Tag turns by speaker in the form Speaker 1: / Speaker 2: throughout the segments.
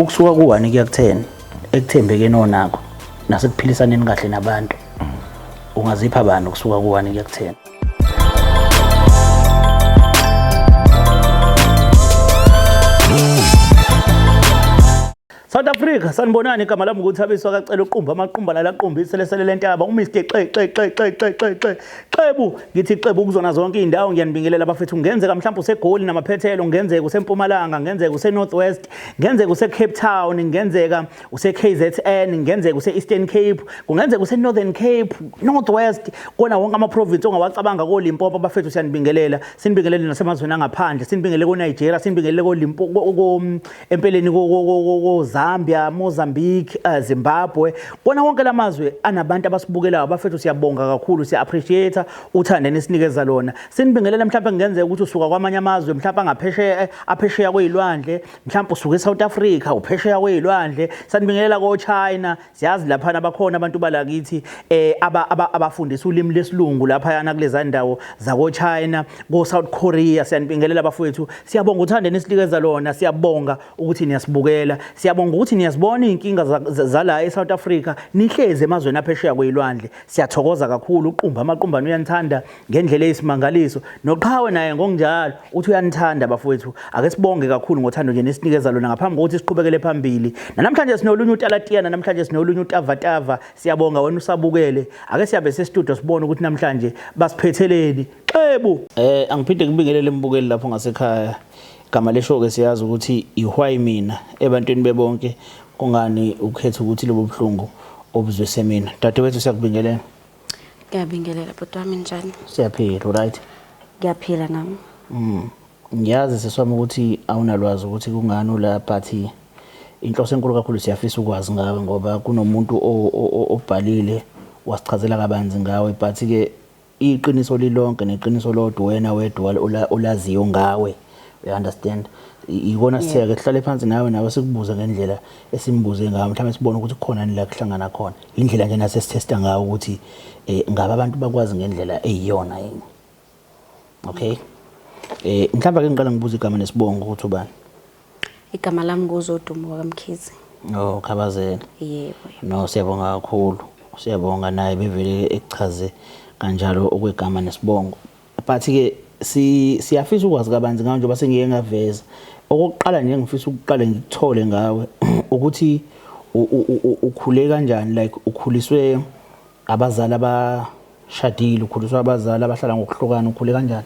Speaker 1: Ukusuka ku-1 kuya ku-10 ekuthembekeni onakho nasekuphilisaneni kahle nabantu, ungazipha bani ukusuka ku-1 kuya ku-10? South Africa, sanibonani. Igama lami nguThabiso akacela uqumba amaqumba lalaqumba iselesele lentaba uMr Xe Xe Xe Xe Xe Xe Xe Xebu. Ngithi xebu kuzona zonke izindawo. Ngiyanibingelela bafethu. Kungenzeka mhlawumbe useGoli namaphethelo, kungenzeka useMpumalanga, kungenzeka useNorth West, kungenzeka useCape Town, kungenzeka use-KZN, kungenzeka use-Eastern Cape, kungenzeka use-Northern Cape, North West, kona wonke ama-province ongawacabanga, koLimpopo. Bafethu, siyanibingelela, sinibingelele nasemazweni angaphandle, sinibingelele ko-Nigeria, sinibingelele ko-Limpopo, empeleni ko-Zambia, Mozambique, Zimbabwe, kona wonke lamazwe anabantu abasibukelayo. Bafethu, siyabonga kakhulu, siya-appreciate uthando enisinikeza lona. Sinibingelele. Mhlawumbe kungenzeka ukuthi usuka kwamanye amazwe, mhlawumbe angaphesheya, aphesheya kwey'lwandle, mhlawumbe usuka e-South Africa uphesheya kwey'lwandle. Sanibingelela ko-China. Siyazi laphana bakhona abantu balakithi abafundisa ulimi lesilungu laphayana kuleza ndawo zako-China, ko-South Korea. Siyanibingelela bafowethu, siyabonga uthando enisinikeza lona, siyabonga ukuthi niyasibukela, siyabonga ukuthi niyazibona iy'nkinga zala e-South Africa nihlezi emazweni aphesheya kwey'lwandle. Siyathokoza kakhulu. Uqumba amaqumbane uyanithanda ngendlela eyisimangaliso, noqhawe naye ngokunjalo uthi uyanithanda. Bafowethu, ake sibonge kakhulu ngothando nje nesinikeza lona. Ngaphambi kokuthi siqhubekele phambili, namhlanje sinolunye utalatiyana, namhlanje sinolunye utavatava. Siyabonga wena usabukele. Ake siyabe sestudio sibone ukuthi namhlanje basiphetheleni. Xebu. Angiphinde ngibingelele embukeli lapho ngasekhaya. Igama lesho ke siyazi ukuthi ihwayi mina ebantwini bebonke, kungani ukhetha ukuthi lobo buhlungu obuzwise mina? Dadewethu, siyakubingelela.
Speaker 2: Ngiyabingelela bhuti wami, njani?
Speaker 1: Siyaphila, right?
Speaker 2: Ngiyaphila nami.
Speaker 1: Ngiyazi seswami ukuthi awunalwazi ukuthi kungani ula, but inhloso enkulu kakhulu siyafisa ukwazi ngawe, ngoba kunomuntu obhalile wasichazela kabanzi ngawe, but ke iqiniso lilonke neqiniso lodwa wena wedwa olaziyo ngawe, you understand? Ikona sitheke sihlale phansi nawe sikubuze ngendlela esimbuze ngayo, mhlawumbe sibone ukuthi kukhona la kuhlangana khona. Indlela nje nasesitesta ngayo ukuthi ngabe abantu bakwazi ngendlela eyiyona yini. Okay, mhlawumbe ake ngiqale ngibuze igama nesibongo ukuthi ubani.
Speaker 2: Igama lami nguZodumo wakaMkhize.
Speaker 1: Oh, Khabazela.
Speaker 2: Yebo.
Speaker 1: No, siyabonga kakhulu, siyabonga. Naye bevele ekuchaze kanjalo okwegama nesibongo, but ke siyafisa ukwazi kabanzi ngawe. Njengoba sengiye ngaveza okokuqala nje, ngifisa ukuqale ngikuthole ngawe ukuthi ukhule kanjani, like ukhuliswe abazali abashadile, ukhuliswe abazali abahlala ngokuhlukana, ukhule kanjani?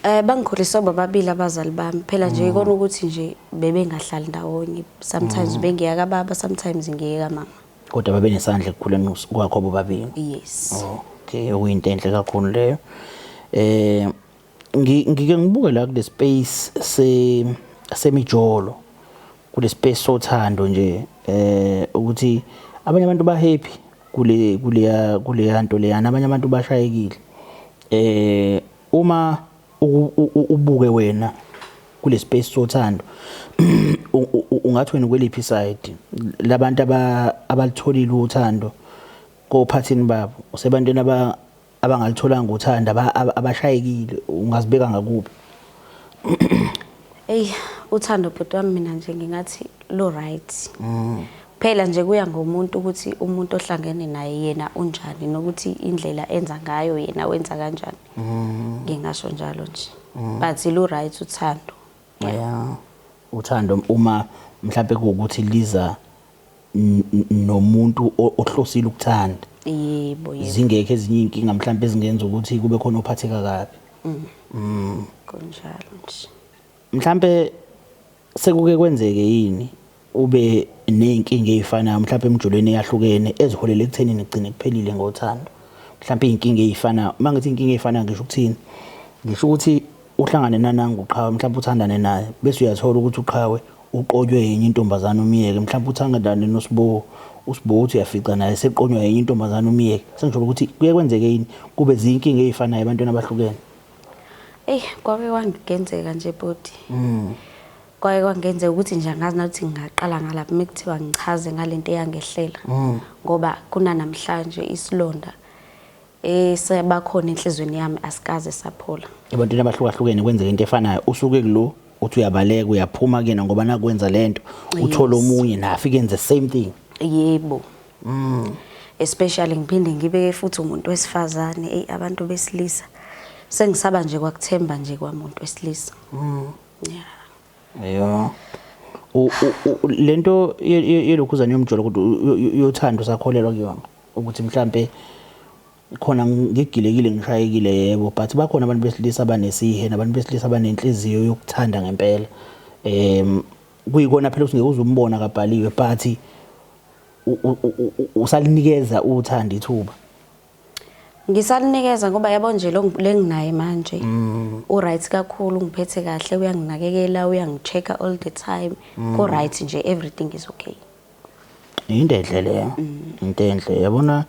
Speaker 2: Bangikhulisa bobabili abazali bami. Phela nje ikona ukuthi nje bebengahlali ndawonye. Sometimes bengiya kababa, sometimes ngiye kamama.
Speaker 1: Kodwa babe nesandla ekukhuleni kwakho bobabili?
Speaker 2: Yes.
Speaker 1: Okay, okuyinto enhle kakhulu leyo. Ngike ngibuke la kule space se semijolo, kule space sothando nje, ukuthi abanye abantu ba happy kule kuleya kuleya nto leyana, abanye abantu bashayekile. Uma ubuke wena kule space sothando, ungathi wena kweliphi side labantu abalitholile uthando kophathini babo, usebantwini abangalitholanga uthando, abashayekile, ungazibeka ngakuphi?
Speaker 2: Ey, uthando bhuti wami, mina nje ngingathi lo right. Phela nje kuya ngomuntu ukuthi umuntu ohlangene naye yena unjani, nokuthi indlela enza ngayo yena wenza kanjani. Ngingasho njalo nje. But lo right uthando.
Speaker 1: Yeah, uthando uma mhlawumbe kuwukuthi liza nomuntu ohlosile ukuthanda.
Speaker 2: Yebo.
Speaker 1: Zingekho ezinye iy'nkinga mhlawumbe ezingenza ukuthi kube khona ophatheka kabi.
Speaker 2: Kunjalo nje.
Speaker 1: Mhlambe sekuke kwenzeke yini ube ney'nkinga ey'fanayo mhlawumbe emjolweni eyahlukene eziholela ekuthenini kugcine kuphelile ngothando? Mhlawumbe iy'nkinga ey'fanayo, uma ngithi iy'nkinga ey'fanayo ngisho ukuthini? Ngisho ukuthi uhlangane nanangu uqhawe, mhlawumbe uthandane naye, bese uyathola ukuthi uqhawe uqotywe yenye intombazane, umyeke. Mhlawumbe uthandane noSibo, uSibo uthi uyafica naye seqonywa yenye intombazane, umyeke. Sengisho ukuthi kuye kwenzeke yini kube ziyinkinga ey'fanayo ebantwini abahlukene?
Speaker 2: Eyi, kwake kwangenzeka nje bhuti. Kwake kwangenzeka ukuthi nje angazi nokuthi ngingaqala ngalaphi uma kuthiwa ngichaze ngalento eyangehlela. Ngoba kunanamhlanje isilonda esebakhona enhlizweni yami asikaze saphola.
Speaker 1: Ebantwini abahlukahlukene kwenzeka into efanayo, usuke kulo Uthi uyabaleka uyaphuma kuyena ngoba nakwenza lento, uthola omunye naye afike enze same thing.
Speaker 2: Yebo. Especially ngiphinde ngibeke futhi umuntu wesifazane, ey abantu besilisa. Sengisaba nje kwakuthemba nje kwamuntu wesilisa. Yeah.
Speaker 1: Yo. Lento yelokhuzana yomjolo kodwa yothando usakholelwa kuyona ukuthi mhlambe khona ngigilekile ngishayekile yebo, but bakhona abantu besilisa abanesihe nabantu besilisa abanenhliziyo yokuthanda ngempela. Kuyikona phela ukuthi ngeke uze umbona kabhaliwe, but usalinikeza uthando ithuba.
Speaker 2: Ngisalinikeza ngoba yabo nje lo lenginaye manje u right kakhulu, ungiphethe kahle, uyanginakekela, uyangichecka all the time. Ku right nje, everything is okay.
Speaker 1: Into enhle leyo, into enhle yabona.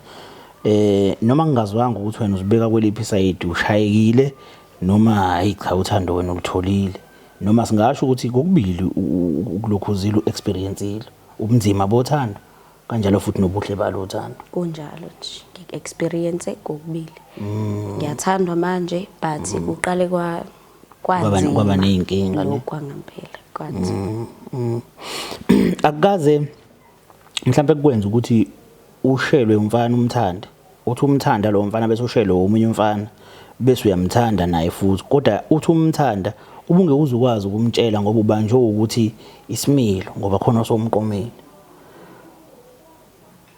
Speaker 1: Noma ngingazwanga ukuthi wena uzibeka kweliphi side, ushayekile noma hayi cha uthando wena ulutholile, noma singasho ukuthi kokubili ukulokhuzile u-experience-ile ubunzima bothando kanjalo futhi nobuhle balo uthando.
Speaker 2: Kunjalo nje, ngik-experience kokubili. Ngiyathandwa manje, but kuqale kwa kwanzima.
Speaker 1: Kwaba ney'nkinga, ne?
Speaker 2: Lokhu kwangempela kwanzima.
Speaker 1: Akukaze mhlambe kukwenza ukuthi ushelwe umfana umthande, uthi umthanda lo mfana bese ushelwe omunye umfana bese uyamthanda naye futhi, kodwa uthi umthanda ubungeke uze ukwazi ukumtshela ngoba ubanjwe ukuthi isimilo, ngoba khona osomqomile.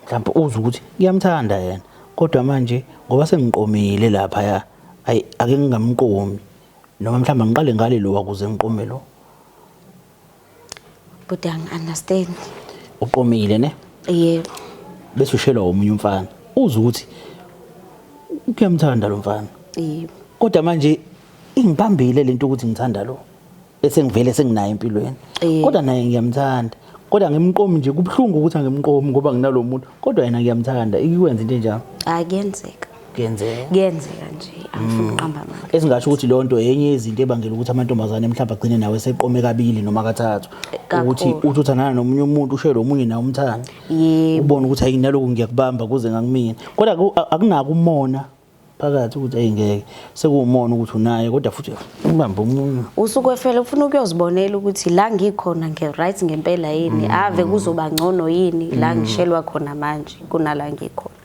Speaker 1: Mhlawumbe uzwe ukuthi ngiyamthanda yena, kodwa manje ngoba sengiqomile lapha ya, ayi ake ngingamqomi, noma mhlawumbe ngiqale ngale lo ukuze ngiqome lo.
Speaker 2: But angi-understand.
Speaker 1: Uqomile ne?
Speaker 2: Yebo.
Speaker 1: Bese ushelwa omunye umfana, uzwe ukuthi kuyamthanda lo mfana.
Speaker 2: Yebo.
Speaker 1: Kodwa manje ingibambile lento ukuthi ngithanda lo esengivele senginaye empilweni. Kodwa naye ngiyamthanda. Kodwa ngimqomi nje, kubuhlungu ukuthi angimqomi ngoba nginalo muntu, kodwa yena ngiyamthanda. Ikwenza into enjalo?
Speaker 2: Hayi kuyenzeka.
Speaker 1: Kuyenzeka.
Speaker 2: Kuyenzeka nje, angifuni ukuqamba amanga.
Speaker 1: Esingasho ukuthi leyo nto enye izinto ebangela ukuthi amantombazane mhlawumbe agcine nawe seqome kabili noma kathathu. Ukuthi uthi uthandana nomunye umuntu ushelwe omunye nawe umthanda.
Speaker 2: Yebo.
Speaker 1: Ubone ukuthi hayi naloku ngiyakubamba kuze ngakumina. Kodwa akunako umona phakathi ukuthi ayingeke sekuwumona ukuthi unaye, kodwa futhi ubamba omunye.
Speaker 2: Usuke fela ufuna ukuyozibonela ukuthi la ngikhona nge right ngempela yini, ave kuzoba ngcono yini la ngishelwa khona manje kunala ngikhona.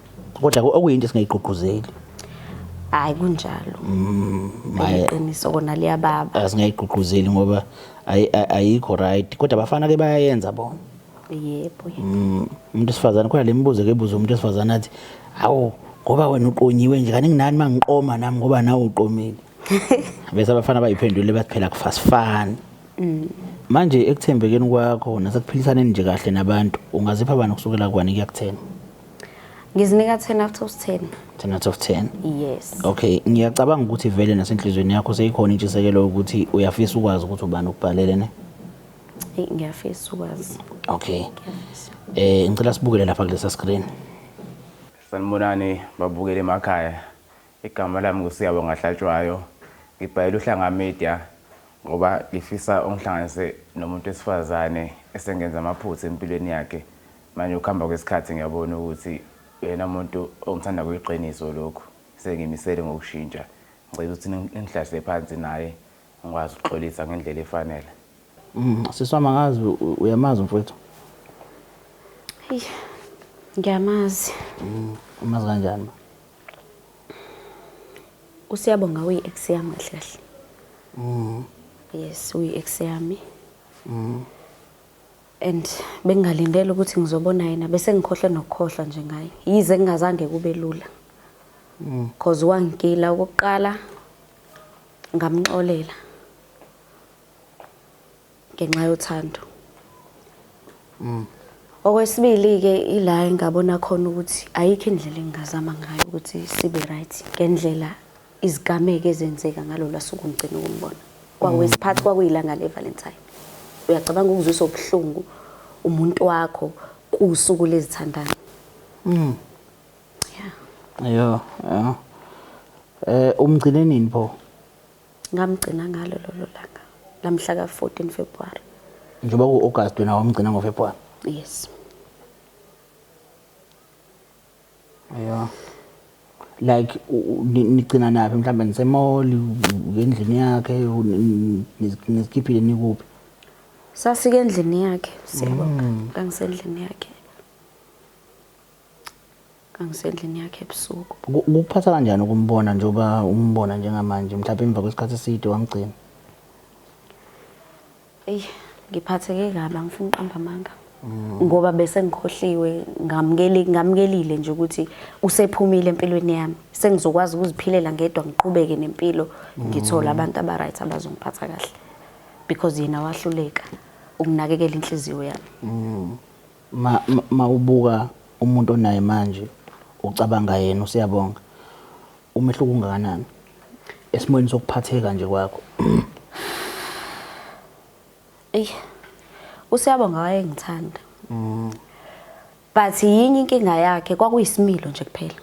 Speaker 1: Kodwa okuyinto esingayigqugquzeli.
Speaker 2: Hayi kunjalo. Iqiniso kona liyababa.
Speaker 1: Asingayigqugquzeli ngoba ayikho right, kodwa abafana ke bayayenza bona.
Speaker 2: Yebo.
Speaker 1: Umuntu wesifazane khona lembuzo ke ebuza umuntu wesifazane athi hawu ngoba wena uqonyiwe nje kaningi nani mangiqoma nami ngoba nawe uqomile. Bese abafana bayiphendule bathi phela kufasifani. Manje ekuthembekeni kwakho nasekuphilisaneni nje kahle nabantu ungazipha bani kusukela kwani kuya ku-10?
Speaker 2: Ngizinika 10 out of 10.
Speaker 1: 10 out of 10.
Speaker 2: Yes.
Speaker 1: Okay, ngiyacabanga ukuthi vele nasenhlizweni yakho seyikhona intshisekelo ukuthi uyafisa ukwazi ukuthi ubani ukubhalele ne?
Speaker 2: Ngiyafisa ukwazi.
Speaker 1: Okay. Ngicela sibukele lapha kulesa screen.
Speaker 3: Sanibonani babukele emakhaya. Igama lami nguSiyabonga Hlatshwayo. Ngibhalela uHlanga Media ngoba ngifisa ungihlanganise nomuntu wesifazane esengenza amaphutha empilweni yakhe. Manje ukuhamba kwesikhathi ngiyabona ukuthi yena umuntu ongithanda kuyiqiniso lokhu. Sengimisele ngokushintsha. Ngicela ukuthi ningihlalise phansi naye ngikwazi ukuxolisa ngendlela efanele.
Speaker 1: Sisi wami angazi uyamazi mfowethu?
Speaker 2: Hey, ngiyamazi.
Speaker 1: Umazi kanjani ma?
Speaker 2: uSiyabonga uyi-ex yami kahle kahle. Yes, uyi-ex yami. And bengingalindele ukuthi ngizobona yena, bese ngikhohlwe nokukhohlwa nje ngaye. Yize kungazange kube lula. Cause wangigila okokuqala ngamxolela ngenxa yothando. Okwesibili ke ila engabona khona ukuthi ayikho indlela engingazama ngayo ukuthi sibe right ngendlela izigameko ezenzeka ngalolu suku ngigcina ukumbona. Kwakwesiphathi kwakuyilanga le Valentine. Uyacabanga ukuzwisa ubuhlungu umuntu wakho kusuku lezithandana. Yeah.
Speaker 1: Yo, yo. Umgcine nini pho?
Speaker 2: Ngamgcina ngalo lolo langa lamhla ka 14 February.
Speaker 1: Njengoba ku August wena wamgcina ngo February.
Speaker 2: Yes.
Speaker 1: Yo. Like nigcina naphi mhlawumbe nisemall, endlini yakhe, nizikhiphile nikuphi?
Speaker 2: Sasike endlini yakhe, siyabonga. Ngangisendlini yakhe. Ngangisendlini yakhe ebusuku.
Speaker 1: Kukuphatha kanjani ukumbona njengoba umbona njengamanje mhlawumbe emva kwesikhathi eside wamgcina?
Speaker 2: Eyi, ngiphatheke kabi angifuni uqamba amanga. Ngoba bese ngikhohliwe ngamukeli ngamukelile nje ukuthi usephumile empilweni yami. Sengizokwazi ukuziphilela ngedwa ngiqhubeke nempilo ngithola abantu aba right abazongiphatha kahle. Because yena wahluleka ukunakekela inhliziyo yami.
Speaker 1: Ma ubuka umuntu onaye manje ucabanga yena uSiyabonga, umehluko ungakanani esimweni sokuphatheka nje kwakho?
Speaker 2: Eyi, uSiyabonga wayengithanda. But yinye inkinga yakhe kwakuyisimilo nje kuphela.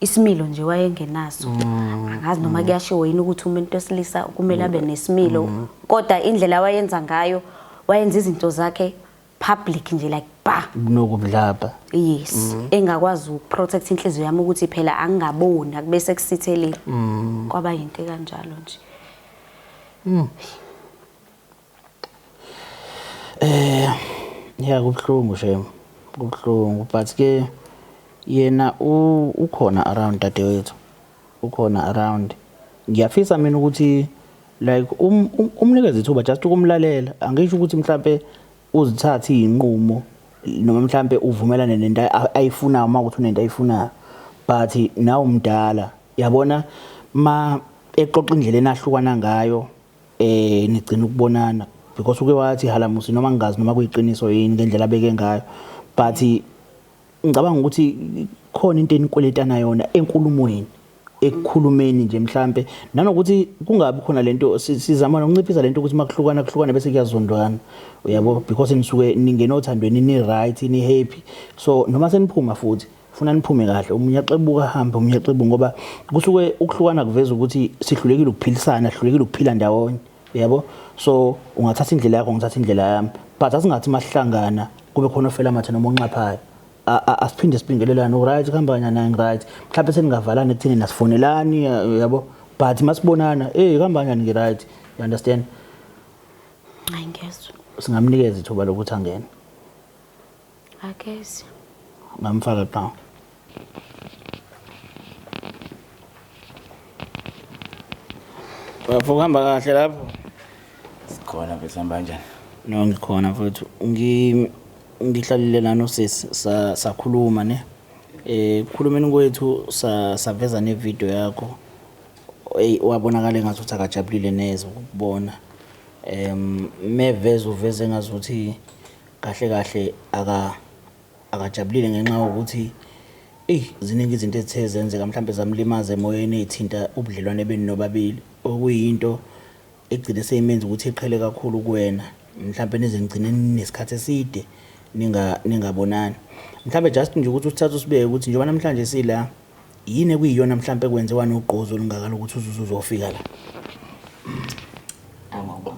Speaker 2: Isimilo nje wayengenaso. Angazi noma kuyashiwo yini ukuthi umuntu wesilisa kumele abe nesimilo. Kodwa indlela wayenza ngayo, wayenza izinto zakhe public nje like ba.
Speaker 1: Kunokubudlabha.
Speaker 2: Yes, engakwazi ukuprotect inhliziyo yami ukuthi phela angingaboni akubese kusithelile. Kwaba yinto kanjalo nje.
Speaker 1: Ya kubuhlungu shame. Kubuhlungu but ke yena ukhona around dadewethu. Ukhona around. Ngiyafisa mina ukuthi like umnikeze ithuba just ukumlalela. Angisho ukuthi mhlambe uzithathe izinqumo noma mhlambe uvumelane nento ayifunayo uma ukuthi unento ayifunayo. But nawe umdala yabona ma exoxa indlela enahlukana ngayo nigcina ukubonana because uke wathi halamusi noma ngingazi noma kuyiqiniso yini ngendlela abeke ngayo, but ngicabanga ukuthi khona into enikweletana yona enkulumweni, ekukhulumeni nje mhlambe, nanokuthi kungabi khona lento sizama nokunciphisa lento ukuthi makuhlukana kuhlukana bese kuyazondwana, uyabo, because nisuke ningena othandweni ni right ni happy, so noma seniphuma futhi funa niphume kahle, omunye axebuka ahambe, omunye axebuka, ngoba kusuke ukuhlukana kuveza ukuthi sihlulekile ukuphilisana, sihlulekile ukuphila ndawonye, uyabo. So ungathatha indlela yakho, ngithatha indlela yami, but asingathi masihlangana kube khona ofela amathe noma onxaphayo. Asiphinde sibingelelane, uright kuhamba kanjani, naye ngi-right, mhlawumbe seningavalani ekutheni nasifonelani, yabo, but masibonana hey kuhamba kanjani, ngi-right, you understand?
Speaker 2: Hayi ngezwe.
Speaker 1: Singamnikeza ithuba lokuthi angene.
Speaker 2: Akeze.
Speaker 1: Ngamfaka qha. Bafo kuhamba kahle lapho?
Speaker 3: Sikhona mfethu, hamba kanjani?
Speaker 1: No ngikhona mfethu. Ngihlalile la nosisi sakhuluma ne. Kukhulumeni kwethu saveza ne video yakho. Ey wabonakala engathi uthi akajabulile neze ukubona. Meveza uveze ngazuthi kahle kahle akajabulile ngenxa yokuthi eyi ziningi izinto ezithe zenzeka mhlambe zamlimaza emoyeni ey'thinta ubudlelwane benu nobabili, okuyinto egcine seyimenza ukuthi iqhele kakhulu kuwena, mhlambe nize nigcine ninesikhathi eside ningabonani. Mhlambe just nje ukuthi usithathe usibeke ukuthi njengoba namhlanje sila, yini ekuyiyona mhlambe ekwenze wanogqozi olungaka lokuthi uzuze uzofika la?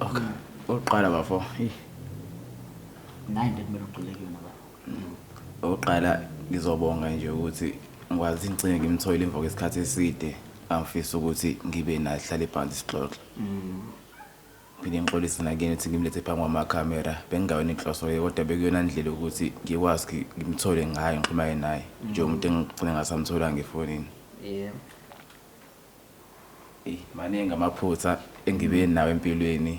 Speaker 3: Okay. Oqala bafo.
Speaker 1: Nayi into ekumele ugxile kuyona baba.
Speaker 3: Oqala ngizobonga nje ukuthi ngikwazi ngigcine ngimtholile emva kwesikhathi eside. Angifisa ukuthi ngibe naye sihlale phansi sixoxe. Phinde ngixolise nakuyena ukuthi ngimlethe phambi kwamakhamera. Bengingayona inhloso ye kodwa bekuyona ndlela ukuthi ngikwazi ngimthole ngayo ngixhumane naye. Njengomuntu engigcine ngasamtholanga efonini.
Speaker 1: Yebo.
Speaker 3: Eh maningi amaphutha engibe nawo empilweni.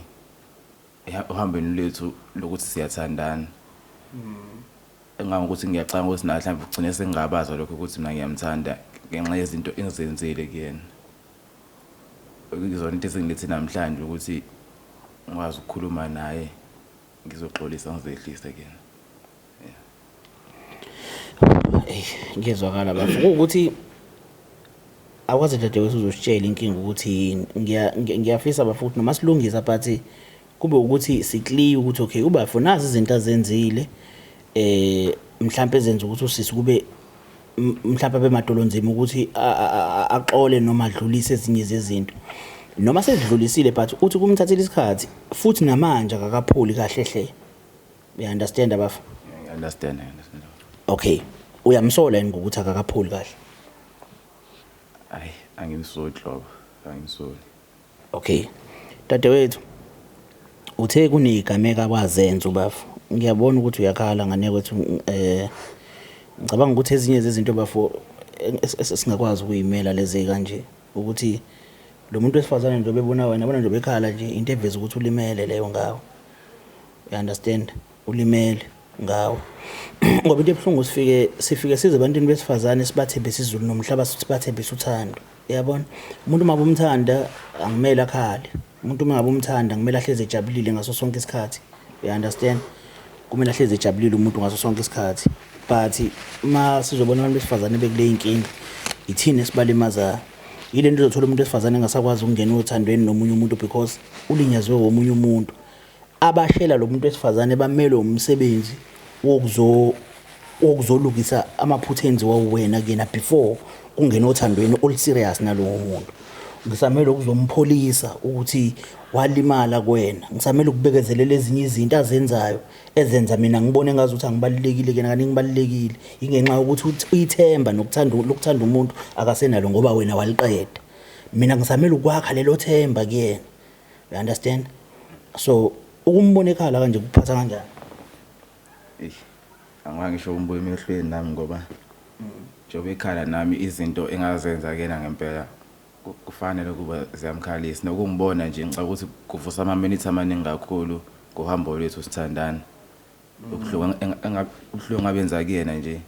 Speaker 3: Ohambweni lwethu lokuthi siyathandana. Engangokuthi ngiyacabanga ukuthi naye mhlawumbe ugcine sengingabaza lokho ukuthi mina ngiyamthanda ngenxa yezinto engizenzile kuyena. Izona into ezingilethe namhlanje ukuthi ngikwazi ukukhuluma naye ngizoxolisa ngizehlise kuyena.
Speaker 1: Ey ngiyezwakala bafo. Kuwukuthi akwazi dadewethu uzositshela inkinga ukuthi yini. Ngiyafisa bafo ukuthi noma silungisa but kube ukuthi si-clear ukuthi okay ubafo nazi izinto azenzile mhlambe ezenza ukuthi usisi kube mhlambe abe madolonzima ukuthi axole noma adlulise ezinye zezinto. Noma sezidlulisile but uthi kumthathela isikhathi futhi namanje akakapholi kahle hle. You understand bafo?
Speaker 3: I understand, I understand.
Speaker 1: Okay. Uyamsola yini ngokuthi akakapholi kahle?
Speaker 3: Ayi, angimsoli nhlobo, angimsoli.
Speaker 1: Okay. Dadewethu, uthe kunezigameko abazenza ubafo. Ngiyabona ukuthi uyakhala ngane kwethu, ngicabanga ukuthi ezinye zezinto bafo esingakwazi ukuyimela lezi kanje, ukuthi lo muntu wesifazane nje obebona wena, yabona nje bekhala nje into eveza ukuthi ulimele leyo ngawo. You understand? Ulimele ngawo. Ngoba into ebuhlungu sifike size ebantwini besifazane sibathembise izulu nomhlaba, sibathembise uthando. Uyabona? Umuntu uma umthanda angimele akhale. Umuntu uma ngabe umthanda kumele ahleze ejabulile ngaso sonke isikhathi. You understand? Kumele ahleze ejabulile umuntu ngaso sonke isikhathi. But uma sizobona abantu besifazane bekule inkinga, ithini esibalimaza? Yile nto uzothola umuntu wesifazane engasakwazi ukungena othandweni nomunye umuntu because ulinyazwe womunye umuntu. Abashela lo muntu wesifazane bamelwe umsebenzi wokuzolungisa amaphutha enziwa wena kuyena before kungena othandweni olu-serious nalowo muntu. Ngisamele ukuzompholisa ukuthi walimala kuwena, ngisamele ukubekezelela ezinye izinto azenzayo ezenza mina ngibone ngazuthi angibalulekile kuyena, kanti ngibalulekile. Ingenxa yokuthi ithemba nokuthanda, lokuthanda umuntu akasenalo ngoba wena waliqeda. Mina ngisamele ukwakha lelo themba kuyena. You understand? So ukumbona ekhala kanje kuphatha kanjani?
Speaker 3: Eish, angike ngisho umbuye emehlweni nami ngoba njengoba ekhala nami izinto engazenza kuyena ngempela kufanele ukuba ziyamkhalisa. Nokungibona nje ngicabanga ukuthi kuvusa amaminithi amaningi kakhulu ngohambo lwethu sithandana. Ubuhlungu engabenza kuyena nje.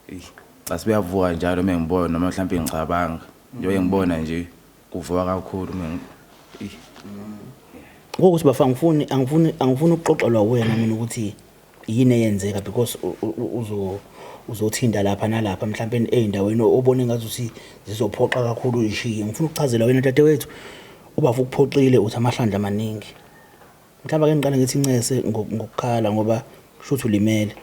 Speaker 3: Eish, cha sibuyavuka njalo uma ngibona noma mhlawumbe ngicabanga. Njengoba ngibona nje kuvuka kakhulu uma eish.
Speaker 1: Ngokuthi bafa angifuni ukuxoxelwa wena mina ukuthi yini eyenzeka because uzothinta lapha nalapha mhlawumbe ey'ndaweni obone ngazuthi zizophoqa kakhulu uyishiye. Ngifuna ukuchazela wena dadewethu, ubafa ukuphoxile uthi amahlandla amaningi. Mhlawumbe ake ngiqale ngithi incese ngokukhala ngoba kusho ukuthi ulimele.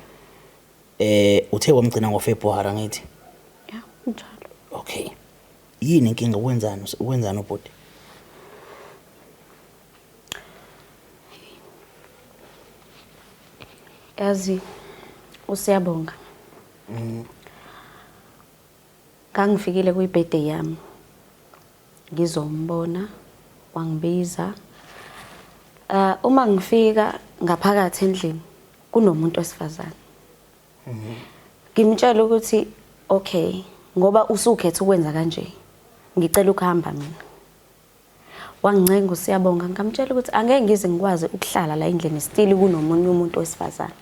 Speaker 1: Uthe wamgcina ngoFebruary angithi?
Speaker 2: Ya, kunjalo.
Speaker 1: Okay. Yini inkinga, wenzani, wenzani ubhuti?
Speaker 2: Yazi uSiyabonga. Ngangifikile kwi-birthday yami. Ngizombona, wangibiza. Uma ngifika ngaphakathi endlini kunomuntu wesifazane. Ngimtshela ukuthi okay, ngoba usukhetha ukwenza kanje, ngicela ukuhamba mina. Wangincenga uSiyabonga, ngamtshela ukuthi angeke ngize ngikwazi ukuhlala la endlini still kunomunye umuntu wesifazane.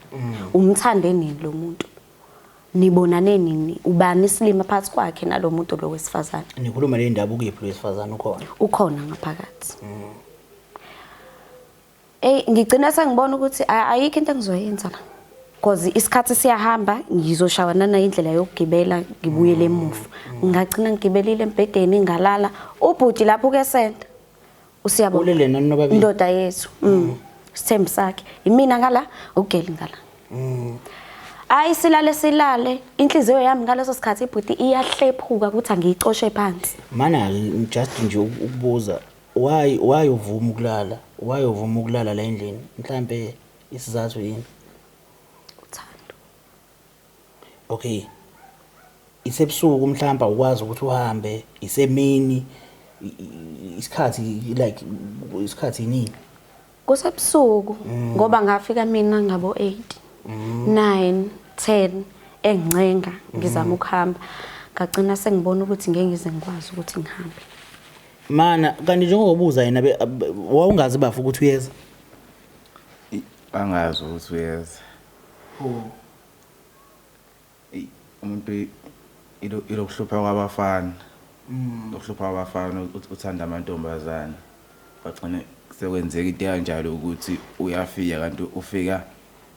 Speaker 2: Umthande nini lo muntu? Nibonane nini? Ubani isilima phakathi kwakhe nalo muntu lo wesifazane?
Speaker 1: Nikhuluma le ndaba ukuyiphi lo wesifazane ukhona?
Speaker 2: Ukhona ngaphakathi. Ey, ngigcina sengibona ukuthi ayikho into engizoyenza la. Because isikhathi siyahamba, ngizoshawa nana indlela yokugibela ngibuyele emuva. Ngagcina ngigibelile embhedeni ngalala. Ubhuti lapho ukesenda. Usiyabonga.
Speaker 1: Ulele nani nobabili?
Speaker 2: Indoda yethu. Sithembu sakhe. Imina ngala, ugeli ngala. Ayi silale silale, inhliziyo yami ngaleso sikhathi ibhuti iyahlephuka ukuthi angiyicoshe phansi.
Speaker 1: Mana just nje ukubuza, why uvuma ukulala? Why uvuma ukulala la endlini? Mhlambe isizathu yini?
Speaker 2: Uthando.
Speaker 1: Okay. Isebusuku mhlawumbe awukwazi ukuthi uhambe, isemini, isikhathi like isikhathi yini?
Speaker 2: Kusebusuku ngoba ngafika mina ngabo 8, 9, 10 engincenga ngizama ukuhamba. Ngagcina sengibona ukuthi ngeke ngize ngikwazi ukuthi ngihambe.
Speaker 1: Mana kanti njengoba ubuza yena wawungazi bafu ukuthi uyeza?
Speaker 3: Angazi ukuthi uyeza. Umuntu ilokuhlupha kwabafana. Ukuhlupha kwabafana uthanda amantombazane. Bagcine sekwenzeka into kanjalo ukuthi uyafika kanti ufika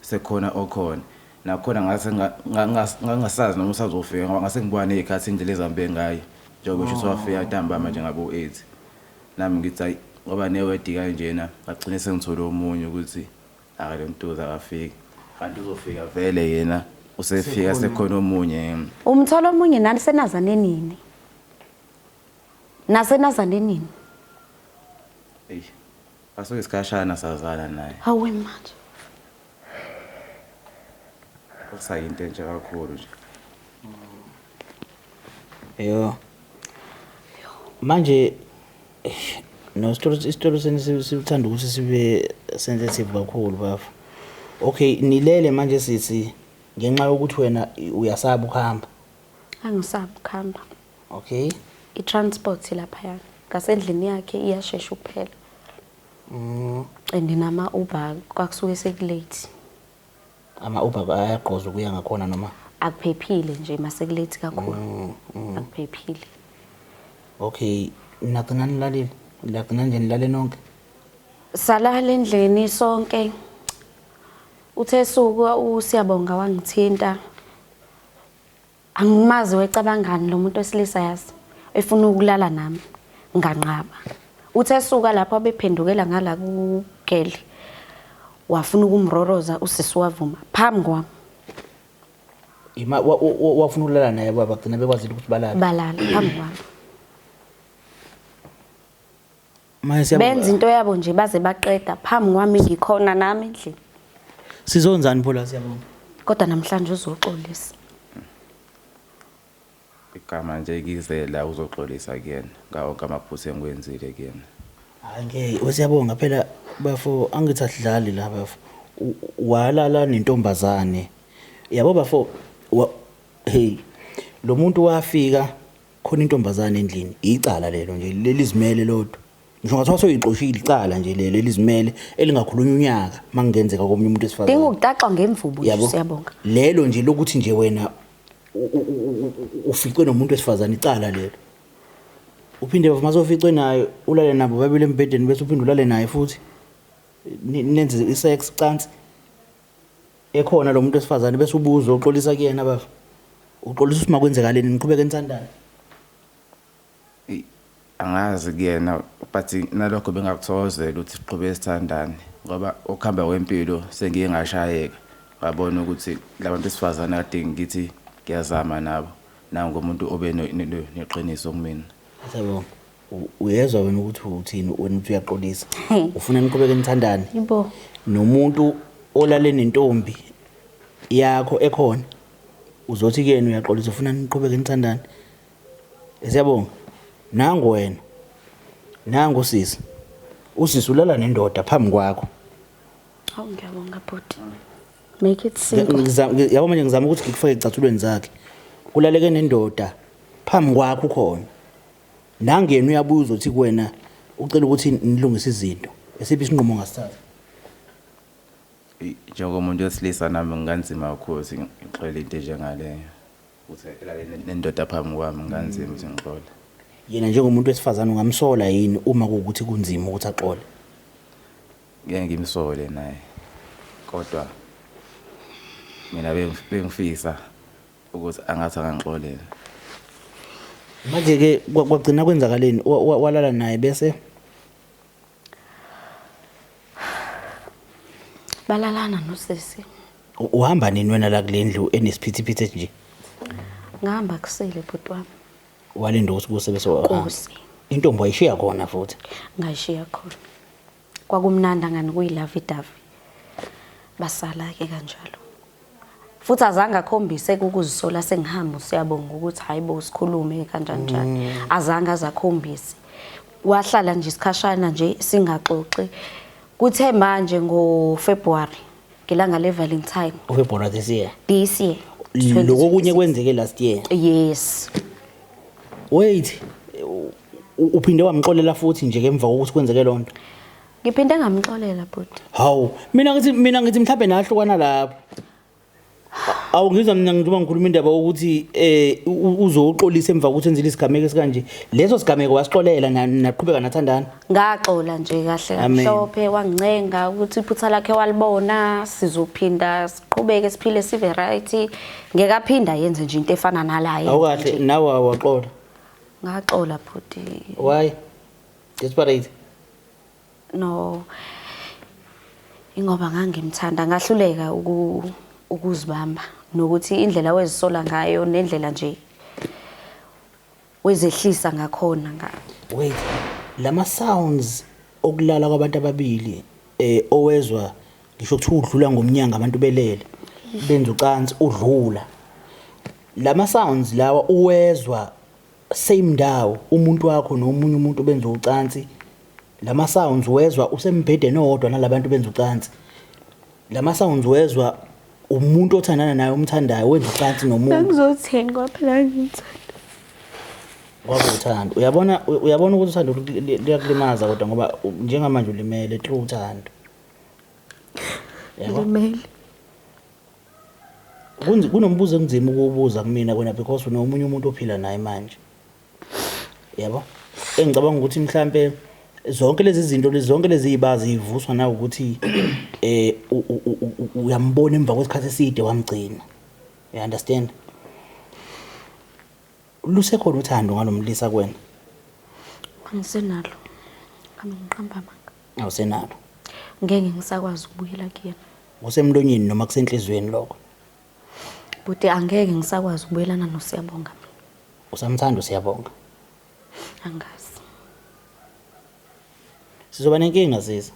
Speaker 3: sekhona okhona. Nakhona ngase ngangasazi noma usazofika ngoba ngase ngibona nezikhathi indlela ezambe ngayo. Njengoba esho ukuthi wafika ntambama nje ngabo 8. Nami ngithi hayi ngoba newedi kanjena ngagcine sengithola omunye ukuthi aka lo Ntuza akafiki. Kanti uzofika vele yena usefika sekhona omunye.
Speaker 2: Umthola omunye nani senazane nini? Nasenazane nini?
Speaker 3: Eish. Asuke isikhashana sazana naye.
Speaker 2: Hawe manje.
Speaker 3: Kusayinto entsha kakhulu nje.
Speaker 1: Yo. Manje no isitori senu sithanda ukuthi sibe sensitive kakhulu bafo. Okay, nilele manje sisi ngenxa yokuthi wena uyasaba ukuhamba.
Speaker 2: Angisabi ukuhamba.
Speaker 1: Okay.
Speaker 2: I-transport laphaya ngasendlini yakhe iyashesha ukuphela. And nama-Uber kwakusuke sekulate.
Speaker 1: Ama-Uber ayagqoza ukuya ngakhona noma?
Speaker 2: Akuphephile nje masekulate kakhulu. Akuphephile.
Speaker 1: Okay, nagcina nilalile? Nagcina nje nilale nonke?
Speaker 2: Salala endlini sonke. Uthe suku uSiyabonga wangithinta. Angimazi wecabangani lo muntu wesilisa yazi. Efuna ukulala nami. Nganqaba. Uthe suka lapho abephendukela ngala kugele. Wafuna ukumroroza usisi wavuma phambi kwami.
Speaker 1: Ima wafuna ukulala naye baba gcina bekwazile ukuthi balale.
Speaker 2: Balala phambi kwami. Benza into yabo nje baze baqeda phambi kwami ngikhona nami endlini.
Speaker 1: Sizonzani pho la Siyabonga?
Speaker 2: Kodwa namhlanje uzoxolisa.
Speaker 3: Igama nje kize la uzoxolisa kuyena ngawo wonke amaphutha engiwenzile kuyena.
Speaker 1: Hayi ngeke uSiyabonga phela bafo angithi asidlali la bafo. Walala nentombazane. Yabo bafo hey lo muntu wafika khona intombazane endlini icala lelo nje lelizimele lodwa. Ngisho ngathiwa soyixoshile icala nje lelo elizimele elingakhulunywa unyaka makungenzeka komunye umuntu wesifazane.
Speaker 2: Dinga ukutaxwa ngemvubu nje Siyabonga.
Speaker 1: Lelo nje lokuthi nje wena uficwe nomuntu wesifazane icala lelo. Uphinde mase uficwe naye ulale nabo babili embhedeni bese uphinde ulale naye futhi nenze isex cansi ekhona lo muntu wesifazane bese ubuza uxolisa kuyena baba. Uxolisa ukuthi makwenzekaleni niqhubeke nithandane.
Speaker 3: Angazi kuyena but nalokho bengakuthokozela ukuthi siqhubeke sithandane ngoba ukuhamba kwempilo sengiye ngashayeka ngabona ukuthi labantu besifazane kade ngithi ngiyazama nabo nangu umuntu obe neqiniso kumina.
Speaker 1: Siyabonga. Uyezwa wena ukuthi uthini wena uthi uyaxolisa. Ufuna niqhubeke nithandane.
Speaker 2: Yebo.
Speaker 1: Nomuntu olale nentombi yakho ekhona uzothi kuyena uyaxolisa ufuna niqhubeke nithandane. Siyabonga. Nangu wena. Nangu sisi. Usisi ulala nendoda phambi kwakho.
Speaker 2: Hawu ngiyabonga bhuti. Make it simple.
Speaker 1: Yabo manje ngizama ukuthi ngikufake ecathulweni zakhe. Kulaleke nendoda phambi kwakho ukhona. Nangena uyabuza uthi kuwena ucela ukuthi nilungise izinto. Esiphi isinqumo ongasithatha?
Speaker 3: Njengomuntu wesilisa nami nginganzima kakhulu ukuthi ngixole into enjengaleyo. Ukuthi elale nendoda phambi kwami nginganzima ukuthi ngixole.
Speaker 1: Yena njengomuntu wesifazane ungamsola yini uma kuwukuthi kunzima ukuthi axole?
Speaker 3: Ngeke ngimsole naye. Kodwa mina bengifisa ukuthi angathi angangixolela.
Speaker 1: Manje ke kwagcina kwenzakaleni walala naye bese
Speaker 2: balalana nosisi.
Speaker 1: Uhamba nini wena la kule ndlu enesiphithiphithi nje?
Speaker 2: Ngihamba kusile bhuti wami.
Speaker 1: Walinda ukuthi kuse bese wahamba.
Speaker 2: Kuse.
Speaker 1: Intombi wayishiya khona futhi.
Speaker 2: Ngayishiya khona. Kwakumnandi angani kuyilavi davi. Basala ke kanjalo. Futhi azange akhombise ukuzisola sengihamba uSiyabonga ukuthi hayibo sikhulume kanjani njani. Azange azakhombise. Wahlala nje isikhashana nje singaxoxi. Kuthe manje ngoFebruary ngelanga leValentine.
Speaker 1: uFebruary this year.
Speaker 2: This year.
Speaker 1: Lokho okunye kwenzeke last year.
Speaker 2: Yes.
Speaker 1: Wait. Uphinde wamxolela futhi nje emva kokuthi kwenzeke lonto.
Speaker 2: Ngiphinde ngamxolela bhuti.
Speaker 1: Hawu, mina ngithi mhlawumbe nahlukana lapho. Awu ngizwa mina ngizoba ngikhuluma indaba ukuthi uzoxolisa emva kokuthi enzile isigameko esikanje. Leso sigameko wasixolela naqhubeka nathandana.
Speaker 2: Ngaxola nje kahle kamhlophe wangincenga ukuthi iphutha lakhe walibona sizophinda siqhubeke siphile sive right. Ngeke aphinda yenze nje into efana nalaye.
Speaker 1: Awukahle nawe waxola.
Speaker 2: Ngaxola bhuti.
Speaker 1: Why? Desperate.
Speaker 2: No. Ingoba ngangimthanda ngahluleka ukuzibamba nokuthi indlela wezisola ngayo nendlela nje wezehlisa ngakhona nga.
Speaker 1: Wait, lama sounds okulala kwabantu ababili owezwa ngisho ukuthi udlula ngomnyango abantu belele benza ucansi udlula. Lama sounds lawa uwezwa Same ndawo, umuntu wakho nomunye umuntu benza ucansi. Lama sounds wezwa usembhedeni owodwa nalabantu benza ucansi. Lama sounds wezwa umuntu othandana naye, umthandayo, wenza ucansi nomuntu.
Speaker 2: Bengizothini ngoba phela ngimthanda.
Speaker 1: Ngoba uthando. Uyabona ukuthi uthando luyakulimaza kodwa, ngoba njengamanje ulimele through uthando. Yabo?
Speaker 2: Limele.
Speaker 1: Kunombuzo enginzima ukuwubuza kumina wena, because unomunye umuntu ophila naye manje. Yabo? Engicabanga ukuthi mhlambe zonke lezi zinto lezi, zonke lezi zibazi zivuswa na ukuthi uyambona emva kwesikhathi eside wamgcina. You understand? Lusekhona uthando ngalomlisa kuwena?
Speaker 2: Angisenalo. Ngami ngiqamba amanga.
Speaker 1: Awusenalo.
Speaker 2: Ngeke ngisakwazi ukubuyela kuyena.
Speaker 1: Kusemlonyeni noma kusenhlizweni lokho?
Speaker 2: Bhuti, angeke ngisakwazi ukubuyelana noSiyabonga mina.
Speaker 1: Usamthanda uSiyabonga?
Speaker 2: Angazi.
Speaker 1: Sizoba nenkinga sisi.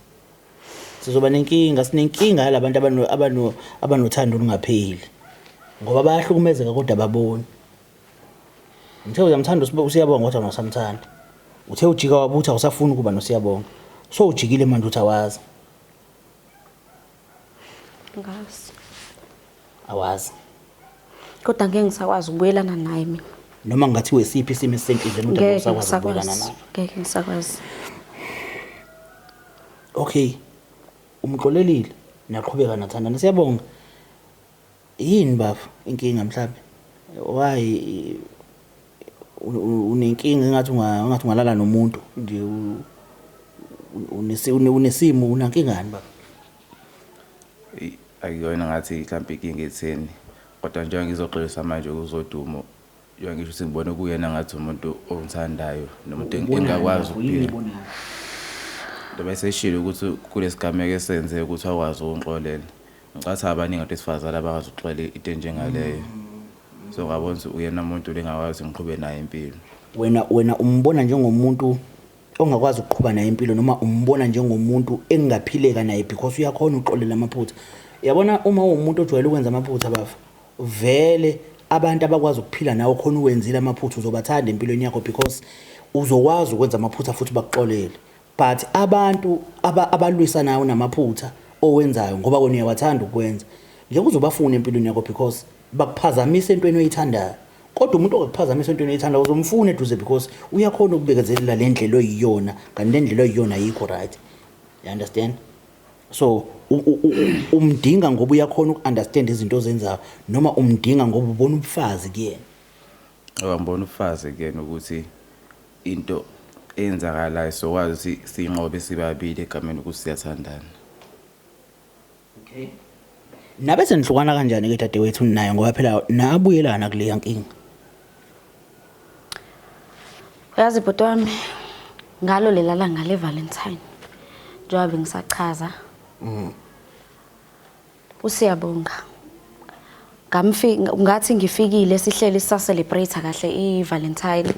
Speaker 1: Sizoba nenkinga, sinenkinga yalabantu abanothando olungapheli. Ngoba bayahlukumezeka kodwa ababoni. Uthe uyamthanda uSiyabonga kodwa awusamthandi. Uthe ujika wabuthi awusafuni ukuba noSiyabonga. So ujikile manje uthi awazi.
Speaker 2: Angazi.
Speaker 1: Awazi.
Speaker 2: Kodwa ngeke ngisakwazi ukubuyelana naye mina.
Speaker 1: Noma ngathi wesiphi isimo esisenhlizweni ukuthi
Speaker 2: Ngeke
Speaker 1: awusakwazi ukubuyelana
Speaker 2: ngisakwazi.
Speaker 1: naye.
Speaker 2: Ngeke ngisakwazi.
Speaker 1: Okay. Umxolelile naqhubeka nathandana. Siyabonga. Yini bafu inkinga mhlambe? Why unenkinga engathi ungathi ungalala nomuntu nje, unesimo, unankingani baba?
Speaker 3: Eyi, akuyona ngathi mhlawumbe inkinga etheni, kodwa njengoba ngizoxolisa manje kuzodumo, njengoba ngisho ukuthi ngibone kuyena ngathi umuntu ongithandayo nomuntu engakwazi ukuphila. Njengoba eseshilo ukuthi kulesigameko esenze ukuthi akwazi ukungixolela. Ngicathi abaningi abantu besifazane abakwazi ukuxolela into enjengaleyo. So ngabona ukuthi uyena umuntu lengakwazi ngiqhube naye impilo.
Speaker 1: Wena umbona njengomuntu ongakwazi ukuqhuba naye impilo, noma umbona njengomuntu engingaphileka naye because uyakhona ukuxolela amaphutha? Yabona, uma uwumuntu ojwayele ukwenza amaphutha bafa, vele abantu abakwazi ukuphila nawe khona uwenzile amaphutha uzobathanda empilweni yakho, because uzokwazi ukwenza amaphutha futhi bakuxolele. But abantu abalwisa nawe namaphutha owenzayo, ngoba wena uyawathanda ukwenza, ngeke uzobafuna empilweni yakho because bakuphazamisa entweni oyithandayo. Kodwa umuntu ongakuphazamisa entweni oyithandayo uzomfuna eduze because uyakhona ukubekezelela le ndlela oyiyona, kanti le ndlela oyiyona ayikho right. You understand? So umdinga ngoba uyakhona uku-understand izinto ozenzayo, noma umdinga ngoba ubona ubufazi kuyena?
Speaker 3: Ngoba ngibona ubufazi kuyena, ukuthi into eyenzakalayo sokwazi ukuthi siyinqobe sibabili egameni ukuthi siyathandana.
Speaker 1: Okay. Nabe senihlukana kanjani ke dadewethu naye, ngoba phela nabuyelana kuleya nkinga?
Speaker 2: Uyazi bhuti wami, ngalo lela langa le Valentine, njengoba bengisachaza, uSiyabonga ngamfika ngathi ngifikile sihleli sisa celebrate kahle iValentine,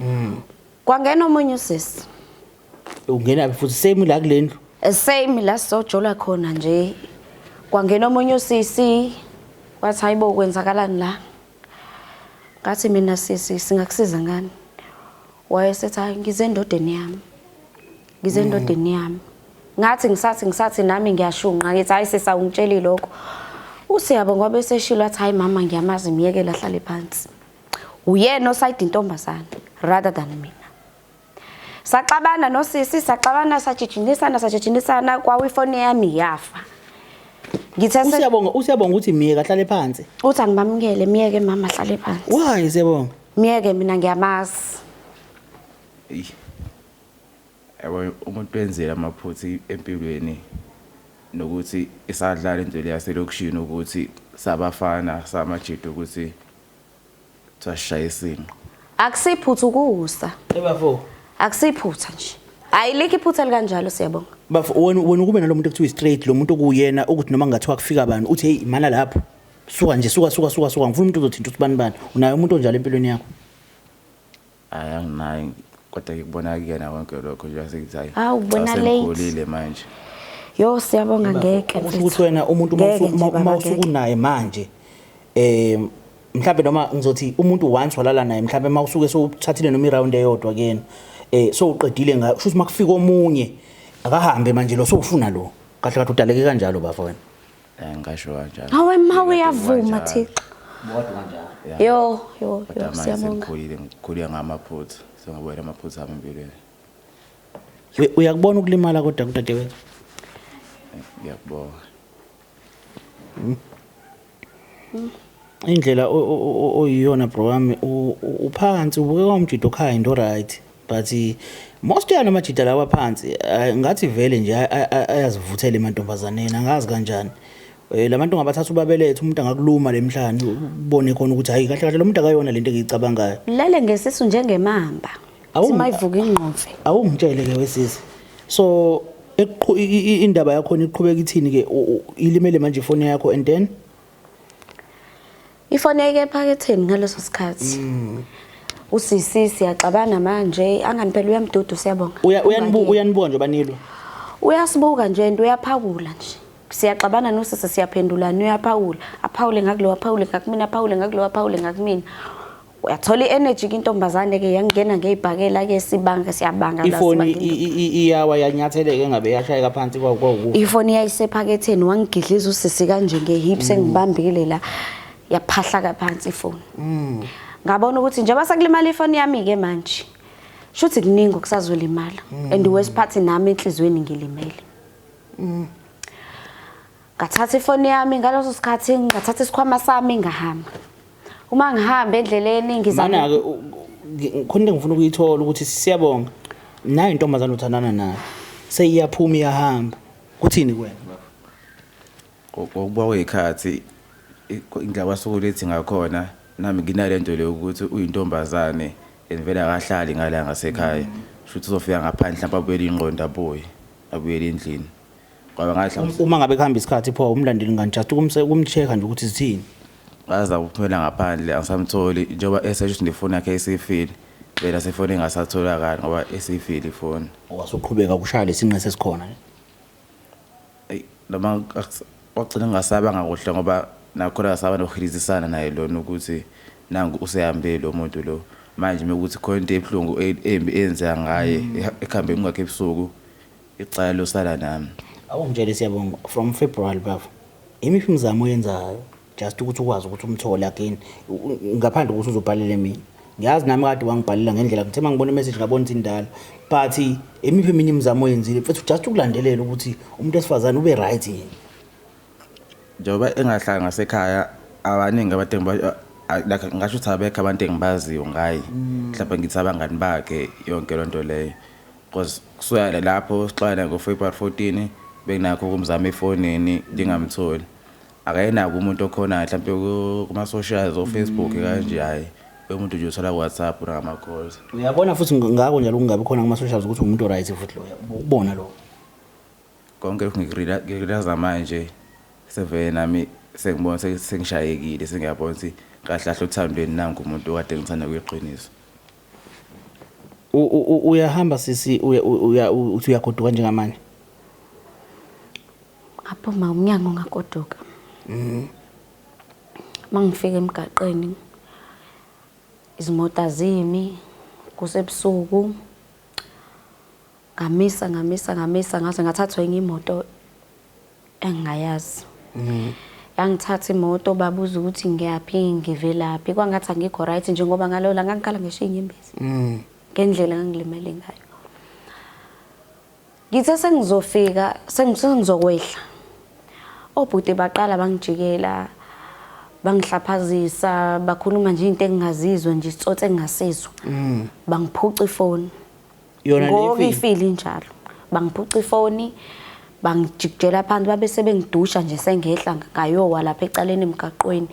Speaker 2: kwangena omunye usisi.
Speaker 1: Ungena futhi same la kule ndlu?
Speaker 2: Same la sizojola khona nje, kwangena omunye usisi, wathi, "Hayibo, kwenzakalani la?" Ngathi mina, "Sisi, singakusiza ngani?" Wayesethi, "Hayi, ngize endodeni yami, ngize endodeni yami." Ngathi ngisathi nami ngiyashunqa, ngithi, "Hayi sisi, awungitsheli lokho." USiyabonga ngoba eseshilo wathi, "Hayi mama, ngiyamazi, miyekele ahlale phansi." Uyena osayida intombazane rather than mina. Saxabana nosisi, saxabana, sajijinisana, sajijinisana, kwawa ifoni yami yafa. Ngithe
Speaker 1: Usiyabonga ukuthi miyeka ahlale phansi?
Speaker 2: Uthi angibamukele, miyeke mama ahlale phansi.
Speaker 1: Why, Siyabonga?
Speaker 2: Miyeke, mina ngiyamazi.
Speaker 3: Eyi. Yabo, umuntu wenzela amaphutha empilweni, nokuthi isadlala into leyaselokishini ukuthi sabafana samajida ukuthi sashaya isinqo.
Speaker 2: Akusiphutha ukusa.
Speaker 1: Ebafo.
Speaker 2: Akusiphutha nje. Ayilikho iphutha likanjalo, Siyabonga.
Speaker 1: Bafo, wena kube nalomuntu ekuthiwa straight, lo muntu okuyena ukuthi noma ngathiwa kufika abantu uthi, "Hey, mana lapho. Suka nje, suka, suka, suka, suka, ngifuna umuntu ozothinta uthi bani bani." Unaye umuntu onjalo empilweni yakho?
Speaker 3: Hayi, anginayo, kodwa ngikubona kuyena konke lokho nje sengithi hayi.
Speaker 2: Hawu, ubona late.
Speaker 3: Sengikhulile manje.
Speaker 2: Yo Siyabonga, ngeke.
Speaker 1: Kusho ukuthi wena umuntu
Speaker 2: Ngeke nje,
Speaker 1: uma
Speaker 2: baba,
Speaker 1: usukunaye manje, Mhlawumbe noma ngizothi umuntu once walala naye, mhlawumbe uma usuke sowuthathile noma iround eyodwa kuyena, sowuqedile ngayo, kusho ukuthi makufika omunye akahambe manje lo sowufuna lo. Kahle kahle udaleke kanjalo bafo wena.
Speaker 3: Ngisho kanjalo.
Speaker 2: Hawe ma uyavuma Thixo.
Speaker 1: Bodwa kanjalo.
Speaker 2: Yo yo yo,
Speaker 3: Kodwa manje
Speaker 2: siyabonga.
Speaker 3: sengikhulile, ngikhulile ngamaphutha. Sengabuyela amaphutha ami empilweni.
Speaker 1: Uyakubona ukulimala kodwa kudadewethu?
Speaker 3: Ngiyakubonga.
Speaker 1: Indlela oyiyona bro wami, uphansi ubukeka umjido kind, alright, but most yana amajida lawa phansi ngathi vele nje ayazivuthela emantombazaneni, angazi kanjani. Labantu ngabathatha ubabelethe, umuntu angakuluma lemhlane ubone khona ukuthi hayi kahle kahle lo muntu akayona lento engiyicabangayo.
Speaker 2: Lele ngesisu njengemamba. Simayivuka ingqofe.
Speaker 1: Awungitshele ke wesisi. So indaba yakho iqhubeka ithini ke, ilimele manje ifoni yakho and then
Speaker 2: ifoni yayike ephaketheni ngaleso sikhathi. Usisi siyaxabana manje, angani phela uyamdudu siyabonga.
Speaker 1: Uyanibuka nje banilwa.
Speaker 2: Uyasibuka nje into uyaphawula nje. Siyaxabana nosisi siyaphendulana uyaphawula. Aphawule ngakulo, aphawule ngakumina, aphawule ngakulo, aphawule ngakumina. Uyathola i-energy kintombazane ke yangena ngeyibhakela ke sibanga siyabanga la
Speaker 1: Ifoni
Speaker 2: sibanga into.
Speaker 1: iyawa yanyatheleka engabe yashayeka phansi kwakufa.
Speaker 2: Ifoni yayisephaketheni wangigidliza usisi kanje ngehips engibambile la, yaphahla phansi ifoni. Ngabona ukuthi njengoba sekulimala ifoni yami ke manje, shuthi kuningi okusazolimala and wesiphathi nami enhlizweni ngilimele. Ngathatha ifoni yami ngaleso sikhathi, ngathatha isikhwama sami ngahamba. Uma ngihamba endleleni ngizama
Speaker 1: Mana ke khona into engifuna ukuyithola ukuthi siyabonga. Nayo intombazana uthandana nayo. Seyiyaphuma iyahamba. Kuthini kuwena?
Speaker 3: Ngokuba kwezikhathi indlela kwasuku lethi ngakhona nami nginalento leyo ukuthi uyintombazane envela akahlali ngala ngasekhaya. Shuthi uzofika ngaphandle mhlawumbe abuyele ingqondo abuye, abuyele endlini. Ngoba ngathi
Speaker 1: Uma ngabe kuhamba isikhathi pho umlandeli ngani just ukumcheck nje ukuthi sithini.
Speaker 3: Ngaza ukuphumela ngaphandle angisamtholi njengoba esesho ukuthi nefoni yakhe isifile. Phela sefoni engasatholakali ngoba esifile ifoni.
Speaker 1: Wasuqhubeka kushaya lesinqe sesikhona.
Speaker 3: Ey, noma wagcina ngasabanga kuhle ngoba nakhona ngasaba nokuhilisana naye lona ukuthi nangu usehambile lo muntu lo. Manje mekuthi khona into ebuhlungu embi eyenzeka ngaye ekuhambeni kwakhe ebusuku, icala losala nami.
Speaker 1: Awungitshele siyabonga from February baba. Imiphi imizamo oyenzayo just ukuthi ukwazi ukuthi umthole again ngaphandle kokuthi uzobhalele mina. Ngiyazi nami kade wangibhalela ngendlela ngithe mangibona imessage ngabona ukuthi indala, but imiphi eminye imizamo oyenzile mfethu just ukulandelela ukuthi umuntu wesifazane ube right yini?
Speaker 3: Njengoba engahlali ngasekhaya abaningi abantu like ngasho ukuthi abekho abantu engibaziyo ngaye. Mhlawumbe ngithi abangani bakhe yonke lonto leyo. Because kusuka lapho sixoxana ngo-February 14 benginakho ukumzama efonini ngingamtholi. Akayenako umuntu okhona mhlawumbe kuma-socials o-Facebook kanje, hhayi. Umuntu nje uthola ku-WhatsApp nangama-calls.
Speaker 1: Uyabona futhi ngako njalo ukungabi khona kuma-socials ukuthi umuntu right futhi loyo, ukubona lokho.
Speaker 3: Konke lokhu ngikurealize manje sevele nami sengibona sengishayekile, sengiyabona ukuthi kahle kahle othandweni nangu umuntu okade ngithanda kuyiqiniso.
Speaker 1: Uyahamba sisi, uthi uyagoduka njengamanje?
Speaker 2: Ngaphuma umnyango ngagoduka. Mangifika emgaqweni izimoto azimi, kusebusuku. Ngamisa, ngamisa, ngamisa ngaze ngathathwa enye imoto engingayazi. Yangithatha imoto babuza ukuthi ngiyaphi, ngivelaphi, kwangathi angikho right njengoba ngalola ngangikhala ngisho inyembezi. Ngendlela engangilimele ngayo. Ngithe sengizofika, sengizokwehla. Obhuti baqala bangijikela, bangihlaphazisa, bakhuluma nje into engingazizwa nje, isitsotsi engingasizwa. Bangiphuca ifoni.
Speaker 1: Yona le
Speaker 2: Ngoba
Speaker 1: ifili?
Speaker 2: ifili njalo. Bangiphuca ifoni, bangijikijela phansi, babe sebengidusha nje sengehla ngayowa lapha ecaleni emgaqweni.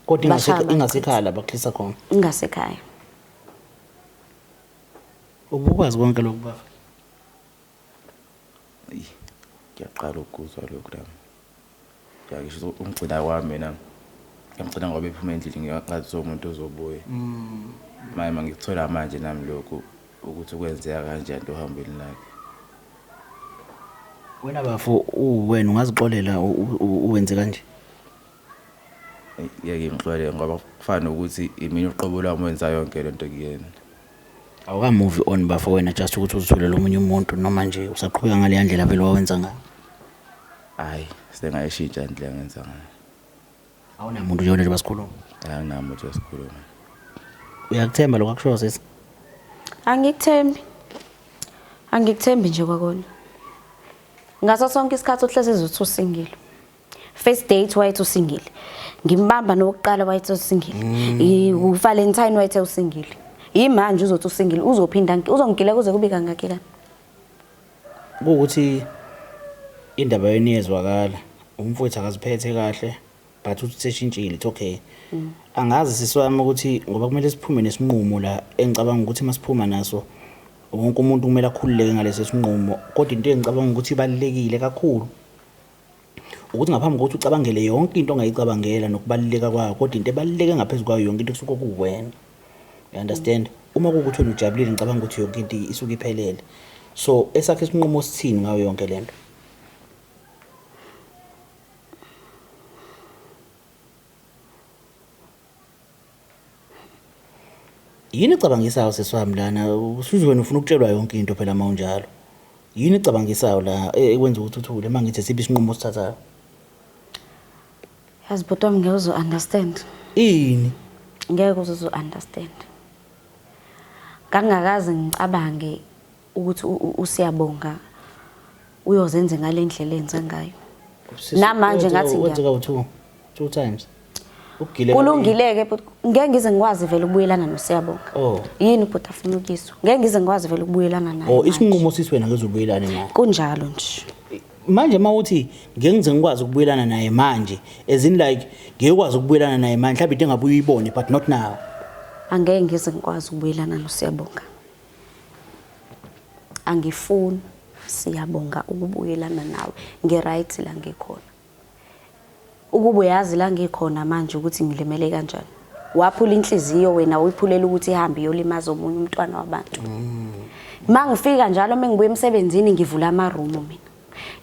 Speaker 1: Kodwa
Speaker 2: Bashaya
Speaker 1: ingasekhaya la bakuhlisa khona?
Speaker 2: Ingasekhaya.
Speaker 1: Ubukwazi konke lokhu baba?
Speaker 3: Eyi, ngiyaqala ukuzwa lokhu nami. Ngisho umgcina kwami mina. Ngiyamgcina ngoba ephuma endlini ngathi umuntu ozobuya. Manje mangikuthola manje nami lokhu ukuthi kwenzeka kanjani ohambweni lakhe.
Speaker 1: Wena bafo, uwena ungazixolela uwenze kanje?
Speaker 3: Ngeke ngixolele ngoba kufana nokuthi imina uqobo lwami wenza yonke lento kuyena.
Speaker 1: Awuka-move on bafo wena just ukuthi uzitholele omunye umuntu noma nje usaqhubeka ngaleya ndlela vele wawenza ngayo?
Speaker 3: Hhayi, sengayishintsha indlela engenza ngayo.
Speaker 1: Awunamuntu nje wena njengoba sikhuluma?
Speaker 3: Hhayi, anginamuntu nje sikhuluma.
Speaker 1: Uyakuthemba lokho akushoyo sisi?
Speaker 2: Angikuthembi. Angikuthembi nje kwakona. Ngaso sonke isikhathi uhlezi ezothi usingile. First date wayethi usingile. Ngimbamba nokuqala wayethi usingile. UValentine wayethi usingile. Yimanje uzothi usingile uzophinda uzongigila kuze kube kangaki la.
Speaker 1: Kuwukuthi indaba yenu iyezwakala. Umfowethu akaziphethe kahle but uthi seshintshile it's okay. Angazi sisi wami ukuthi ngoba kumele siphume nesinqumo la engicabanga ukuthi masiphuma naso wonke umuntu kumele akhululeke ngalesi sinqumo kodwa into engicabanga ukuthi ibalulekile kakhulu ukuthi ngaphambi kokuthi ucabangele yonke into ongayicabangela nokubaluleka kwayo kodwa into ebaluleke ngaphezu kwayo yonke into kusuke kuwena. You understand? Uma kuwukuthi wena ujabulile ngicabanga ukuthi yonke into isuke iphelele. So esakhe isinqumo sithini ngayo yonke lento? Yini ecabangisayo sisi wami lana? Usuze wena ufuna ukutshelwa yonke into phela uma unjalo. Yini ecabangisayo la ekwenza ukuthi uthule uma ngithi siphi isinqumo osithathayo?
Speaker 2: Yazi bhuti wami ngeke uze understand.
Speaker 1: Ini?
Speaker 2: Ngeke uze understand. Ngangingakaze ngicabange ukuthi uSiyabonga uyozenze ngale ndlela enza ngayo. Namanje ngathi
Speaker 1: Wenzeka u-two two times.
Speaker 2: Ukugile. Kulungile-ke bhuti, ngeke ngize ngikwazi vele ukubuyelana noSiyabonga.
Speaker 1: Oh.
Speaker 2: Yini ubhuti afuna ukuyizwa? Ngeke ngize ngikwazi vele ukubuyelana naye.
Speaker 1: Oh,
Speaker 2: manje.
Speaker 1: isinqumo sisi wena ngeke ubuyelane naye.
Speaker 2: Kunjalo nje.
Speaker 1: Manje uma uthi ngeke ngize ngikwazi ukubuyelana naye manje, as in like ngeke ukwazi ukubuyelana naye manje, mhlawumbe into engabuye uyibone but not now.
Speaker 2: Angeke ngize ngikwazi ukubuyelana noSiyabonga. Angifuni Siyabonga ukubuyelana nawe. Ngi-right la ngikhona. Ukuba uyazi la ngikhona manje ukuthi ngilimele kanjani. Waphula inhliziyo wena uyiphulela ukuthi ihambe iyolimaza omunye umntwana wabantu. Uma ngifika njalo uma ngibuya emsebenzini ngivula amarumu mina.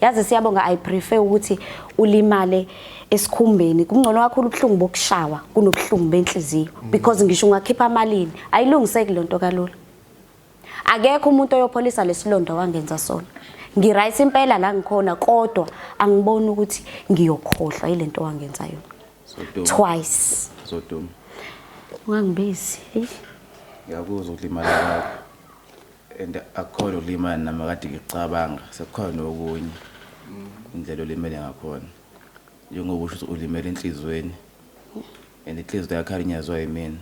Speaker 2: Yazi Siyabonga I prefer ukuthi ulimale esikhumbeni. Kungcono kakhulu ubuhlungu bokushawa kunobuhlungu benhliziyo because ngisho ungakhipha amalini ayilungiseki lonto kalula. Akekho umuntu oyopholisa lesilonda wangenza sona. Ngi-right impela la ngikhona kodwa angiboni ukuthi ngiyokhohlwa yilento wangenza yona.
Speaker 3: Sodoma.
Speaker 2: Twice.
Speaker 3: Sodoma.
Speaker 2: Ungangibizi. Eish.
Speaker 3: Ngiyakuzwa ukulimala kwakho. And akukhona ukulimala nami kade ngicabanga sekukhona okunye. Indlela olimele ngakhona. Njengoba usho ukuthi ulimele enhlizweni. And inhliziyo yakho alinyazwa yimina.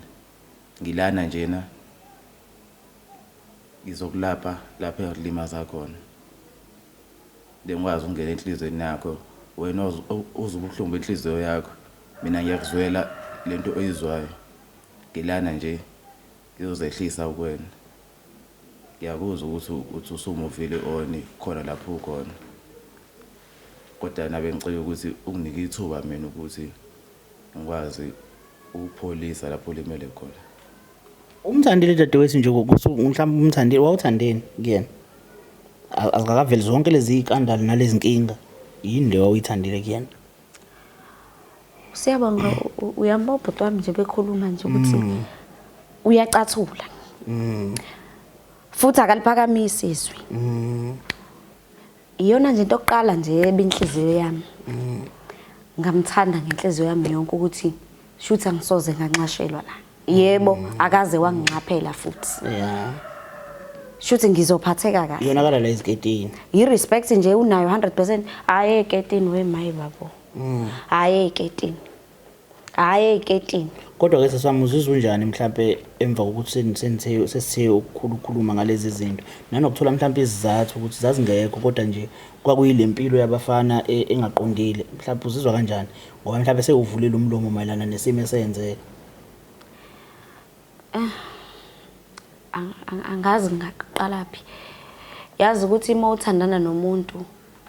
Speaker 3: Ngilana njena ngizokulapha lapho engakulimaza khona. Bengikwazi ukungena enhliziyweni yakho wena uzwa ubuhlungu benhliziyo yakho. Mina ngiyakuzwela lento oyizwayo. Ngilana nje ngizozehlisa kuwena. Ngiyakuzwa ukuthi uthi usumuvile on khona lapho ukhona. Kodwa nabe ngicela ukuthi unginike ithuba mina ukuthi ngikwazi ukupholisa lapho olimele khona.
Speaker 1: Umthandile dadewethu nje mhlawumbe umthandile wawuthandeni kuyena? Azikakaveli zonke lezi zikandali nalezi nkinga. Yini le wawuyithandile kuyena?
Speaker 2: Siyabonga uyambona ubhuti wami nje bekhuluma nje ukuthi uyacathula. Futhi akaliphakamisi izwi. Iyona nje into yokuqala nje ebinhliziyo yami. Ngamthanda ngenhliziyo yami yonke ukuthi shuthi angisoze nganxashelwa la. Yebo, akaze wanginxaphela futhi.
Speaker 1: Yeah.
Speaker 2: Shuthi ngizophatheka kahle.
Speaker 1: Iyonakala la eziketini.
Speaker 2: I-respect nje unayo 100%. Hhayi eketini we mayi babo. Hhayi eketini. Hhayi eketini.
Speaker 1: Kodwa ke sesami uzizwa unjani mhlambe emva kokuthi senithe sesithe ukukhuluma ngalezi zinto nanokuthola mhlambe izizathu ukuthi zazingekho kodwa nje kwakuyile mpilo yabafana engaqondile mhlambe uzizwa kanjani ngoba mhlambe sewuvulile umlomo mayelana nesimo esenzeka.
Speaker 2: Angazi ngingaqalaphi. Yazi ukuthi uma uthandana nomuntu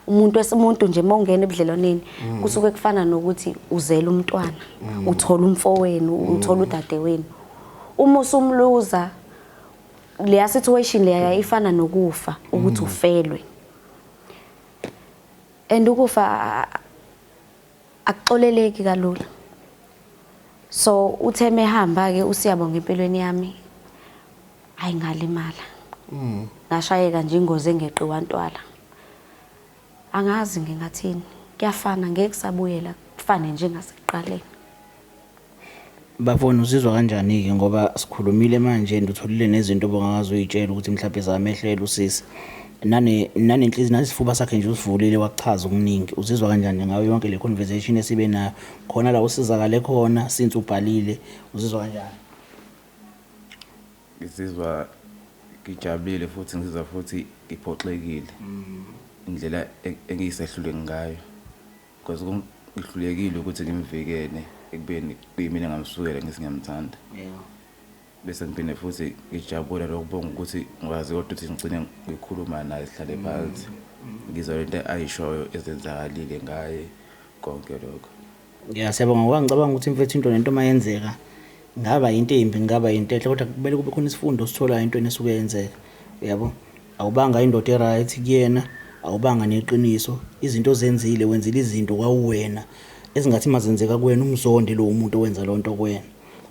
Speaker 2: umuntu esimuntu nje uma ungena ebudlelwaneni kusuke kufana nokuthi uzela umntwana uthola umfowenu uthola udadewenu. Uma usumluza leya situation leya ifana nokufa ukuthi ufelwe. And ukufa akuxoleleki kalula. So uthe mehamba ke uSiyabonga empilweni yami, hayi ngalimala. Ngashayeka nje ingozi engeqiwa ntwala. Angazi ngingathini. Kuyafana, ngeke kusabuyela kufane njengasekuqaleni.
Speaker 1: Bafona, uzizwa kanjani-ke ngoba sikhulumile manje and utholile nezinto obongakaze uyitshela ukuthi mhlawumbe zamehlela usisi nanenhliziyo nesifuba sakhe nje usivulile wakuchaza okuningi. Uzizwa kanjani ngayo yonke le conversation esibe nayo khona la usizakale khona since ubhalile, uzizwa kanjani?
Speaker 3: Ngizizwa ngijabulile futhi ngizizwa futhi ngiphoxekile indlela engiyisehluleki ngayo, because ngihlulekile ukuthi ngimvikele ekubeni kuyimina engamsukela ngithi ngiyamthanda. Bese ngiphinde futhi ngijabula lokubonga ukuthi ngikwazi kodwa ukuthi ngigcine ngikhuluma naye, sihlale phansi, ngizwa lento ayishoyo ezenzakalile ngaye konke lokho.
Speaker 1: Ya, siyabonga ngoba ngicabanga ukuthi mfethu into nento mayenzeka ngaba into embi, ngaba into enhle, kodwa kumele kube khona isifundo ositholayo entweni esuke yenzeka. Uyabo, awubanga indoda e-right kuyena, awubanga neqiniso, izinto ozenzile wenzile izinto kwawuwena ezingathi mazenzeka kuwena umzonde lowo muntu owenza loo nto kuwena.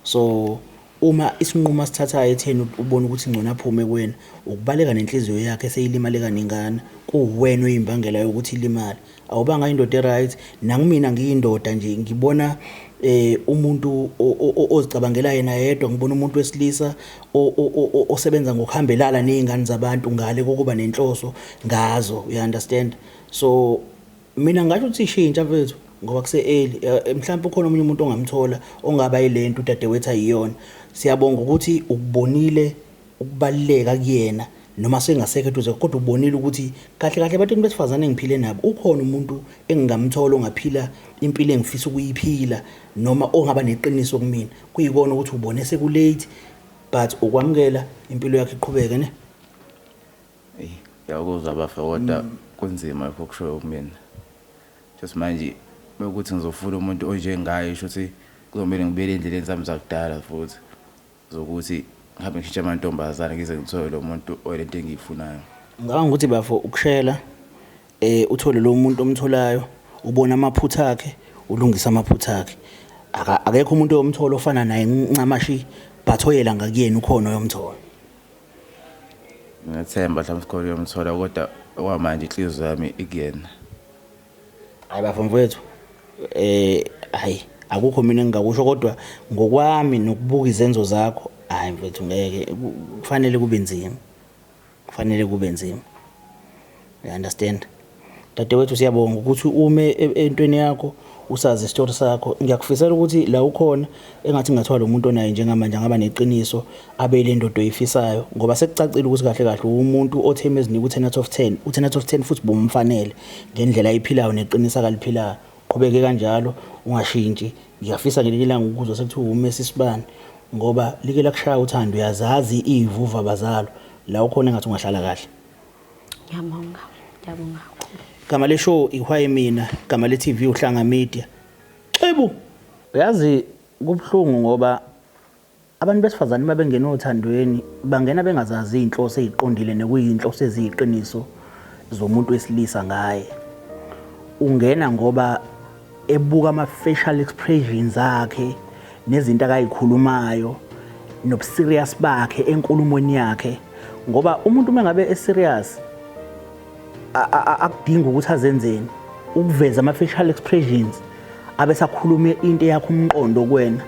Speaker 1: So uma isinqumo asithathayo etheni ubona ukuthi ngcono aphume kuwena, ukubaleka nenhliziyo yakhe eseyilimale kaningana, kuwuwena oyimbangela yokuthi ilimale. Awubanga indoda e-right. Nangimina ngiyindoda nje ngibona umuntu ozicabangela yena yedwa, ngibona umuntu wesilisa osebenza ngokuhambelana nezingane zabantu ngale kokuba nenhloso ngazo, you understand? So mina ngasho ukuthi ishintsha mfethu ngoba kuse early, mhlawumbe ukhona omunye umuntu ongamthola ongaba yilento udadewethu ayiyona. Siyabonga ukuthi ukubonile ukubaluleka kuyena noma sengasekho eduze, kodwa ubonile ukuthi kahle kahle ebantwini besifazane engiphile nabo ukhona umuntu engingamthola ongaphila impilo engifisa ukuyiphila noma ongaba neqiniso kumina. Kuyikona ukuthi ubone seku-late, but ukwamukela impilo yakhe iqhubeke ne.
Speaker 3: Eyi, ngiyakuzwa bafo, kodwa kunzima lokho okushoyo kumina. Just manje mekuthi ngizofuna umuntu onjengaye, sho ukuthi kuzomele ngibuyele endleleni zami zakudala futhi zokuthi ngihambe ngishintshe amantombazane ngize ngithole lo muntu oyilento engiyifunayo.
Speaker 1: Ngicabanga ukuthi bafo ukushela uthole lo muntu omtholayo, ubone amaphutha akhe, ulungise amaphutha akhe. Akekho umuntu oyomthola ofana naye ncamashi, but oyela ngakuyena ukhona oyomthola.
Speaker 3: Ngiyathemba mhlawumbe sikhona uyomthola, kodwa okwamanje inhliziyo yami ikuyena.
Speaker 1: Hayi bafo mfowethu, hayi akukho mina engingakusho, kodwa ngokwami nokubuka izenzo zakho, hayi mfethu ngeke kufanele kube nzima, kufanele kube nzima, you understand? Dadewethu, siyabonga ukuthi ume entweni yakho, usazi isitori sakho. Ngiyakufisela ukuthi la ukhona engathi ngathiwa lo muntu onaye njengamanje angaba neqiniso, abe le ndoda oyifisayo, ngoba sekucacile ukuthi kahle kahle umuntu otheme ezinika u-10 out of 10, u-10 out of 10 futhi bomfanele ngendlela ayiphilayo neqiniso akaliphilayo. Qhubeke kanjalo, ungashintshi. Ngiyafisa ngelinye ilanga ukuzwa sekuthiwa umesi sibani, ngoba like lakushaya uthando, uyazazi iy'vuva bazalo la ukhona, engathi ungahlala kahle.
Speaker 2: Ngiyabonga, ngiyabonga kakhulu.
Speaker 1: Gama le show ihwaye mina, gama le TV uHlanga Media. Xebu. Uyazi kubuhlungu ngoba abantu besifazane uma bengena othandweni bangena bengazazi iy'nhloso ey'qondile nekuyinhloso eziyiqiniso zomuntu wesilisa ngaye. Ungena ngoba ebuka ama-facial expressions akhe nezinto akayikhulumayo nobuserious bakhe enkulumweni yakhe, ngoba umuntu uma ngabe eserious akudingi ukuthi azenzeni ukuveza ama-facial expressions abesakhuluma into eyakho umqondo kuwena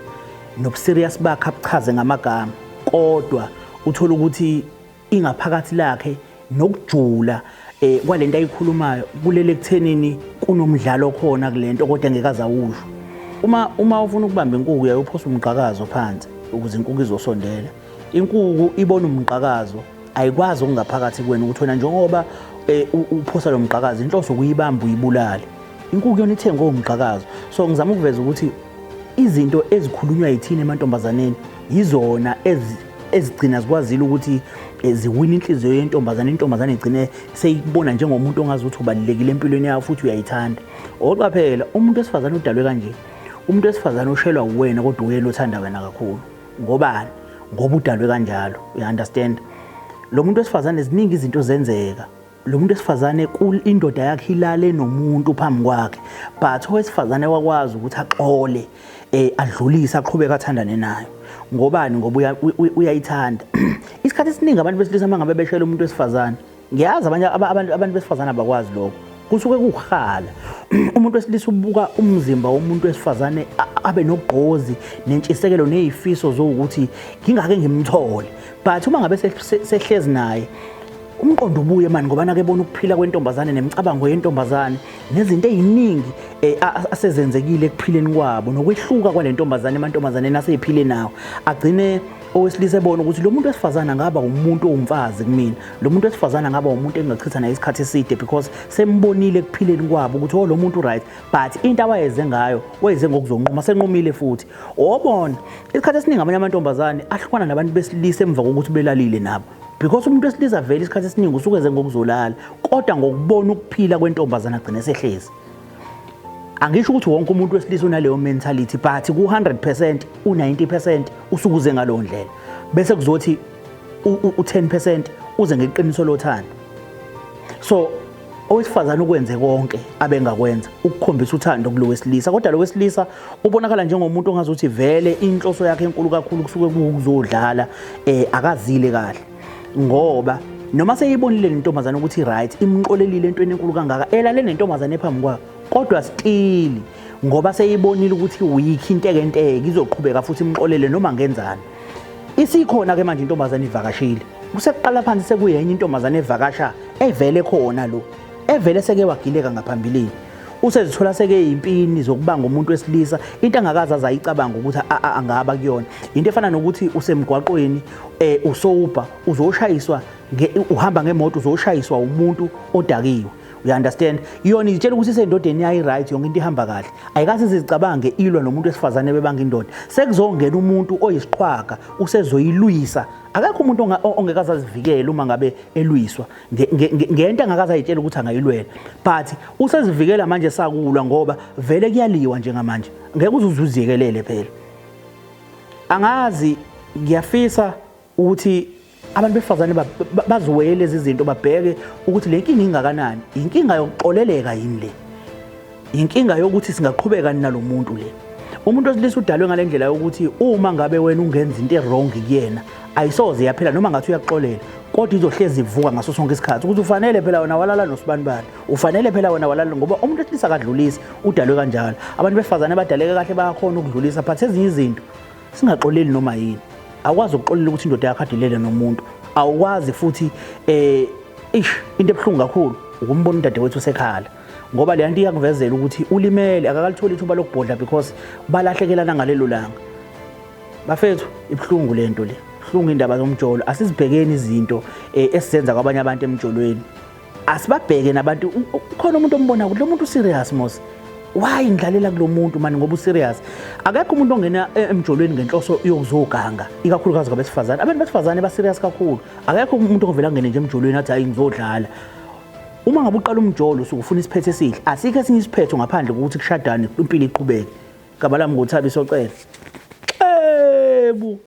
Speaker 1: nobuserious bakhe abuchaze ngamagama, kodwa uthola ukuthi ingaphakathi lakhe nokujula kwalento ayikhulumayo kulele ekuthenini kunomdlalo khona kulento kodwa engeke aze awusho. Uma ufuna ukubamba inkuku uyaye uphosa umgqakazo phansi ukuze inkuku izosondela. Inkuku ibona umgqakazo ayikwazi okungaphakathi kuwena ukuthi wena njengoba uphosa lo mgqakazo inhloso ukuyibamba uyibulale. Inkuku yona ithengwe umgqakazo. So ngizama ukuveza ukuthi izinto ezikhulunywa yithina emantombazaneni yizona ezigcina zikwazile ukuthi ziwine inhliziyo yentombazane, intombazane igcine seyikubona njengomuntu ongazi ukuthi ubalulekile empilweni yayo futhi uyayithanda. Oqaphela umuntu wesifazane udalwe kanje, umuntu wesifazane ushelwa uwena kodwa uyena othanda wena kakhulu. Ngobani? Ngoba udalwe kanjalo, you understand? Lo muntu wesifazane ziningi izinto zenzeka. Lo muntu wesifazane indoda yakhe ilale nomuntu phambi kwakhe, but owesifazane wakwazi ukuthi axole. Adlulise aqhubeke athandane nayo. Ngobani? Ngoba uyayithanda. Isikhathi esiningi abantu besilisa uma ngabe beshela umuntu wesifazane, ngiyazi abanye abantu besifazane abakwazi lokho, kusuke kuwukuhala. Umuntu wesilisa ubuka umzimba womuntu wesifazane abe nogqozi nentshisekelo nezifiso zokuthi ngingake ngimthole, but uma ngabe sehlezi naye umqondo ubuye mani, ngoba nake bona ukuphila kwentombazane nemicabango yentombazane nezinto eziningi asezenzekile ekuphileni kwabo nokwehluka kwale ntombazane emantombazaneni aseyiphile nawo, agcine owesilisa ebona ukuthi lo muntu wesifazane angaba umuntu owumfazi kumina, lo muntu wesifazane angaba umuntu engingachitha naye isikhathi eside, because sembonile ekuphileni kwabo ukuthi oh, lo muntu right. But into awayeze ngayo, wayeze ngokuzonquma, senqumile futhi obona isikhathi esiningi amanye amantombazane ahlukana nabantu besilisa emva kokuthi belalile nabo, because umuntu wesilisa vele isikhathi esiningi usuke eze ngokuzolala, kodwa ngokubona ukuphila kwentombazane agcine sehlezi. Angisho ukuthi wonke umuntu wesilisa unaleyo mentality, but ku-100% u-90% usuke uze ngaleyo ndlela, bese kuzothi u-10% uze ngeqiniso lothando. So owesifazane ukwenze konke abengakwenza ukukhombisa uthando kulo wesilisa, kodwa lo wesilisa ubonakala njengomuntu ongazuthi vele inhloso yakhe enkulu kakhulu kusuke kuwukuzodlala, akazile kahle, ngoba noma seyibonile lentombazane ukuthi right, imxolelile entweni enkulu kangaka, elale nentombazane ephambi kwayo, kodwa still ngoba seyibonile ukuthi weak, intekenteke, izoqhubeka futhi imxolele noma ngenzani. Isikhona ke manje intombazane ivakashile, kusekuqala phansi sekuyenye intombazane evakasha evele khona lo evele seke wagileka ngaphambilini, usezithola seke yimpini zokubanga umuntu wesilisa, into angakaze azayicabanga ukuthi angaba kuyona. Into efana nokuthi usemgwaqweni, usowuba uzoshayiswa, uhamba ngemoto uzoshayiswa umuntu odakiwe, you understand? Yona izitshela ukuthi isendodeni yayi right, yonke into ihamba kahle, ayikaze izicabange ilwa nomuntu wesifazane bebanga indoda, sekuzongena umuntu oyisiqhwaga usezoyilwisa. Akekho umuntu ongeke azivikele uma ngabe elwiswa ngento angakaze ayitshela ukuthi angayilwela, but usezivikela manje sakulwa, ngoba vele kuyaliwa njengamanje, ngeke uze uziyekelele phela. Angazi, ngiyafisa ukuthi abantu besifazane baziwele lezi zinto, babheke ukuthi le nkinga ingakanani, inkinga yokuxoleleka yini le, inkinga yokuthi singaqhubeka nalo muntu le. Umuntu wesilisa udalwe ngale ndlela yokuthi uma ngabe wena ungenza into e-wrong kuyena, ayisoze yaphela noma ngathi uyakuxolela, kodwa izohlezi ivuka ngaso sonke isikhathi ukuthi ufanele phela wena walala nosibanibani, ufanele phela wena walala, ngoba umuntu wesilisa akadlulisi, udalwe kanjalo. Abantu besifazane badaleke kahle, bayakhona ukudlulisa, but ezinye izinto singaxoleli noma yini. Awukwazi ukuxolela ukuthi indoda yakho adilele nomuntu, awukwazi futhi. Ish, into ebuhlungu kakhulu ukumbona udadewethu usekhala, ngoba le nto iyakuvezela ukuthi ulimele, akakalitholi ithuba lokubhodla because balahlekelana ngalelo langa. Bafethu, ibuhlungu le nto le, buhlungu indaba zomjolo. Asizibhekeni izinto esizenza kwabanye abantu emjolweni, asibabheke nabantu. Ukhona umuntu ombona ukuthi lo muntu userious mos, why ngidlalela kulo muntu mani? Ngoba userious. Akekho umuntu ongena emjolweni ngenhloso yokuzoganga, ikakhulukazi kwabesifazane. Abantu besifazane ba-serious kakhulu, akekho umuntu ovela angene nje emjolweni athi hayi, ngizodlala. Uma ngabe uqala umjolo usuke ufuna isiphetho esihle, asikho esinye isiphetho ngaphandle kokuthi kushadane, impilo iqhubeke. Gama lami nguThabiso Cele. Xebu.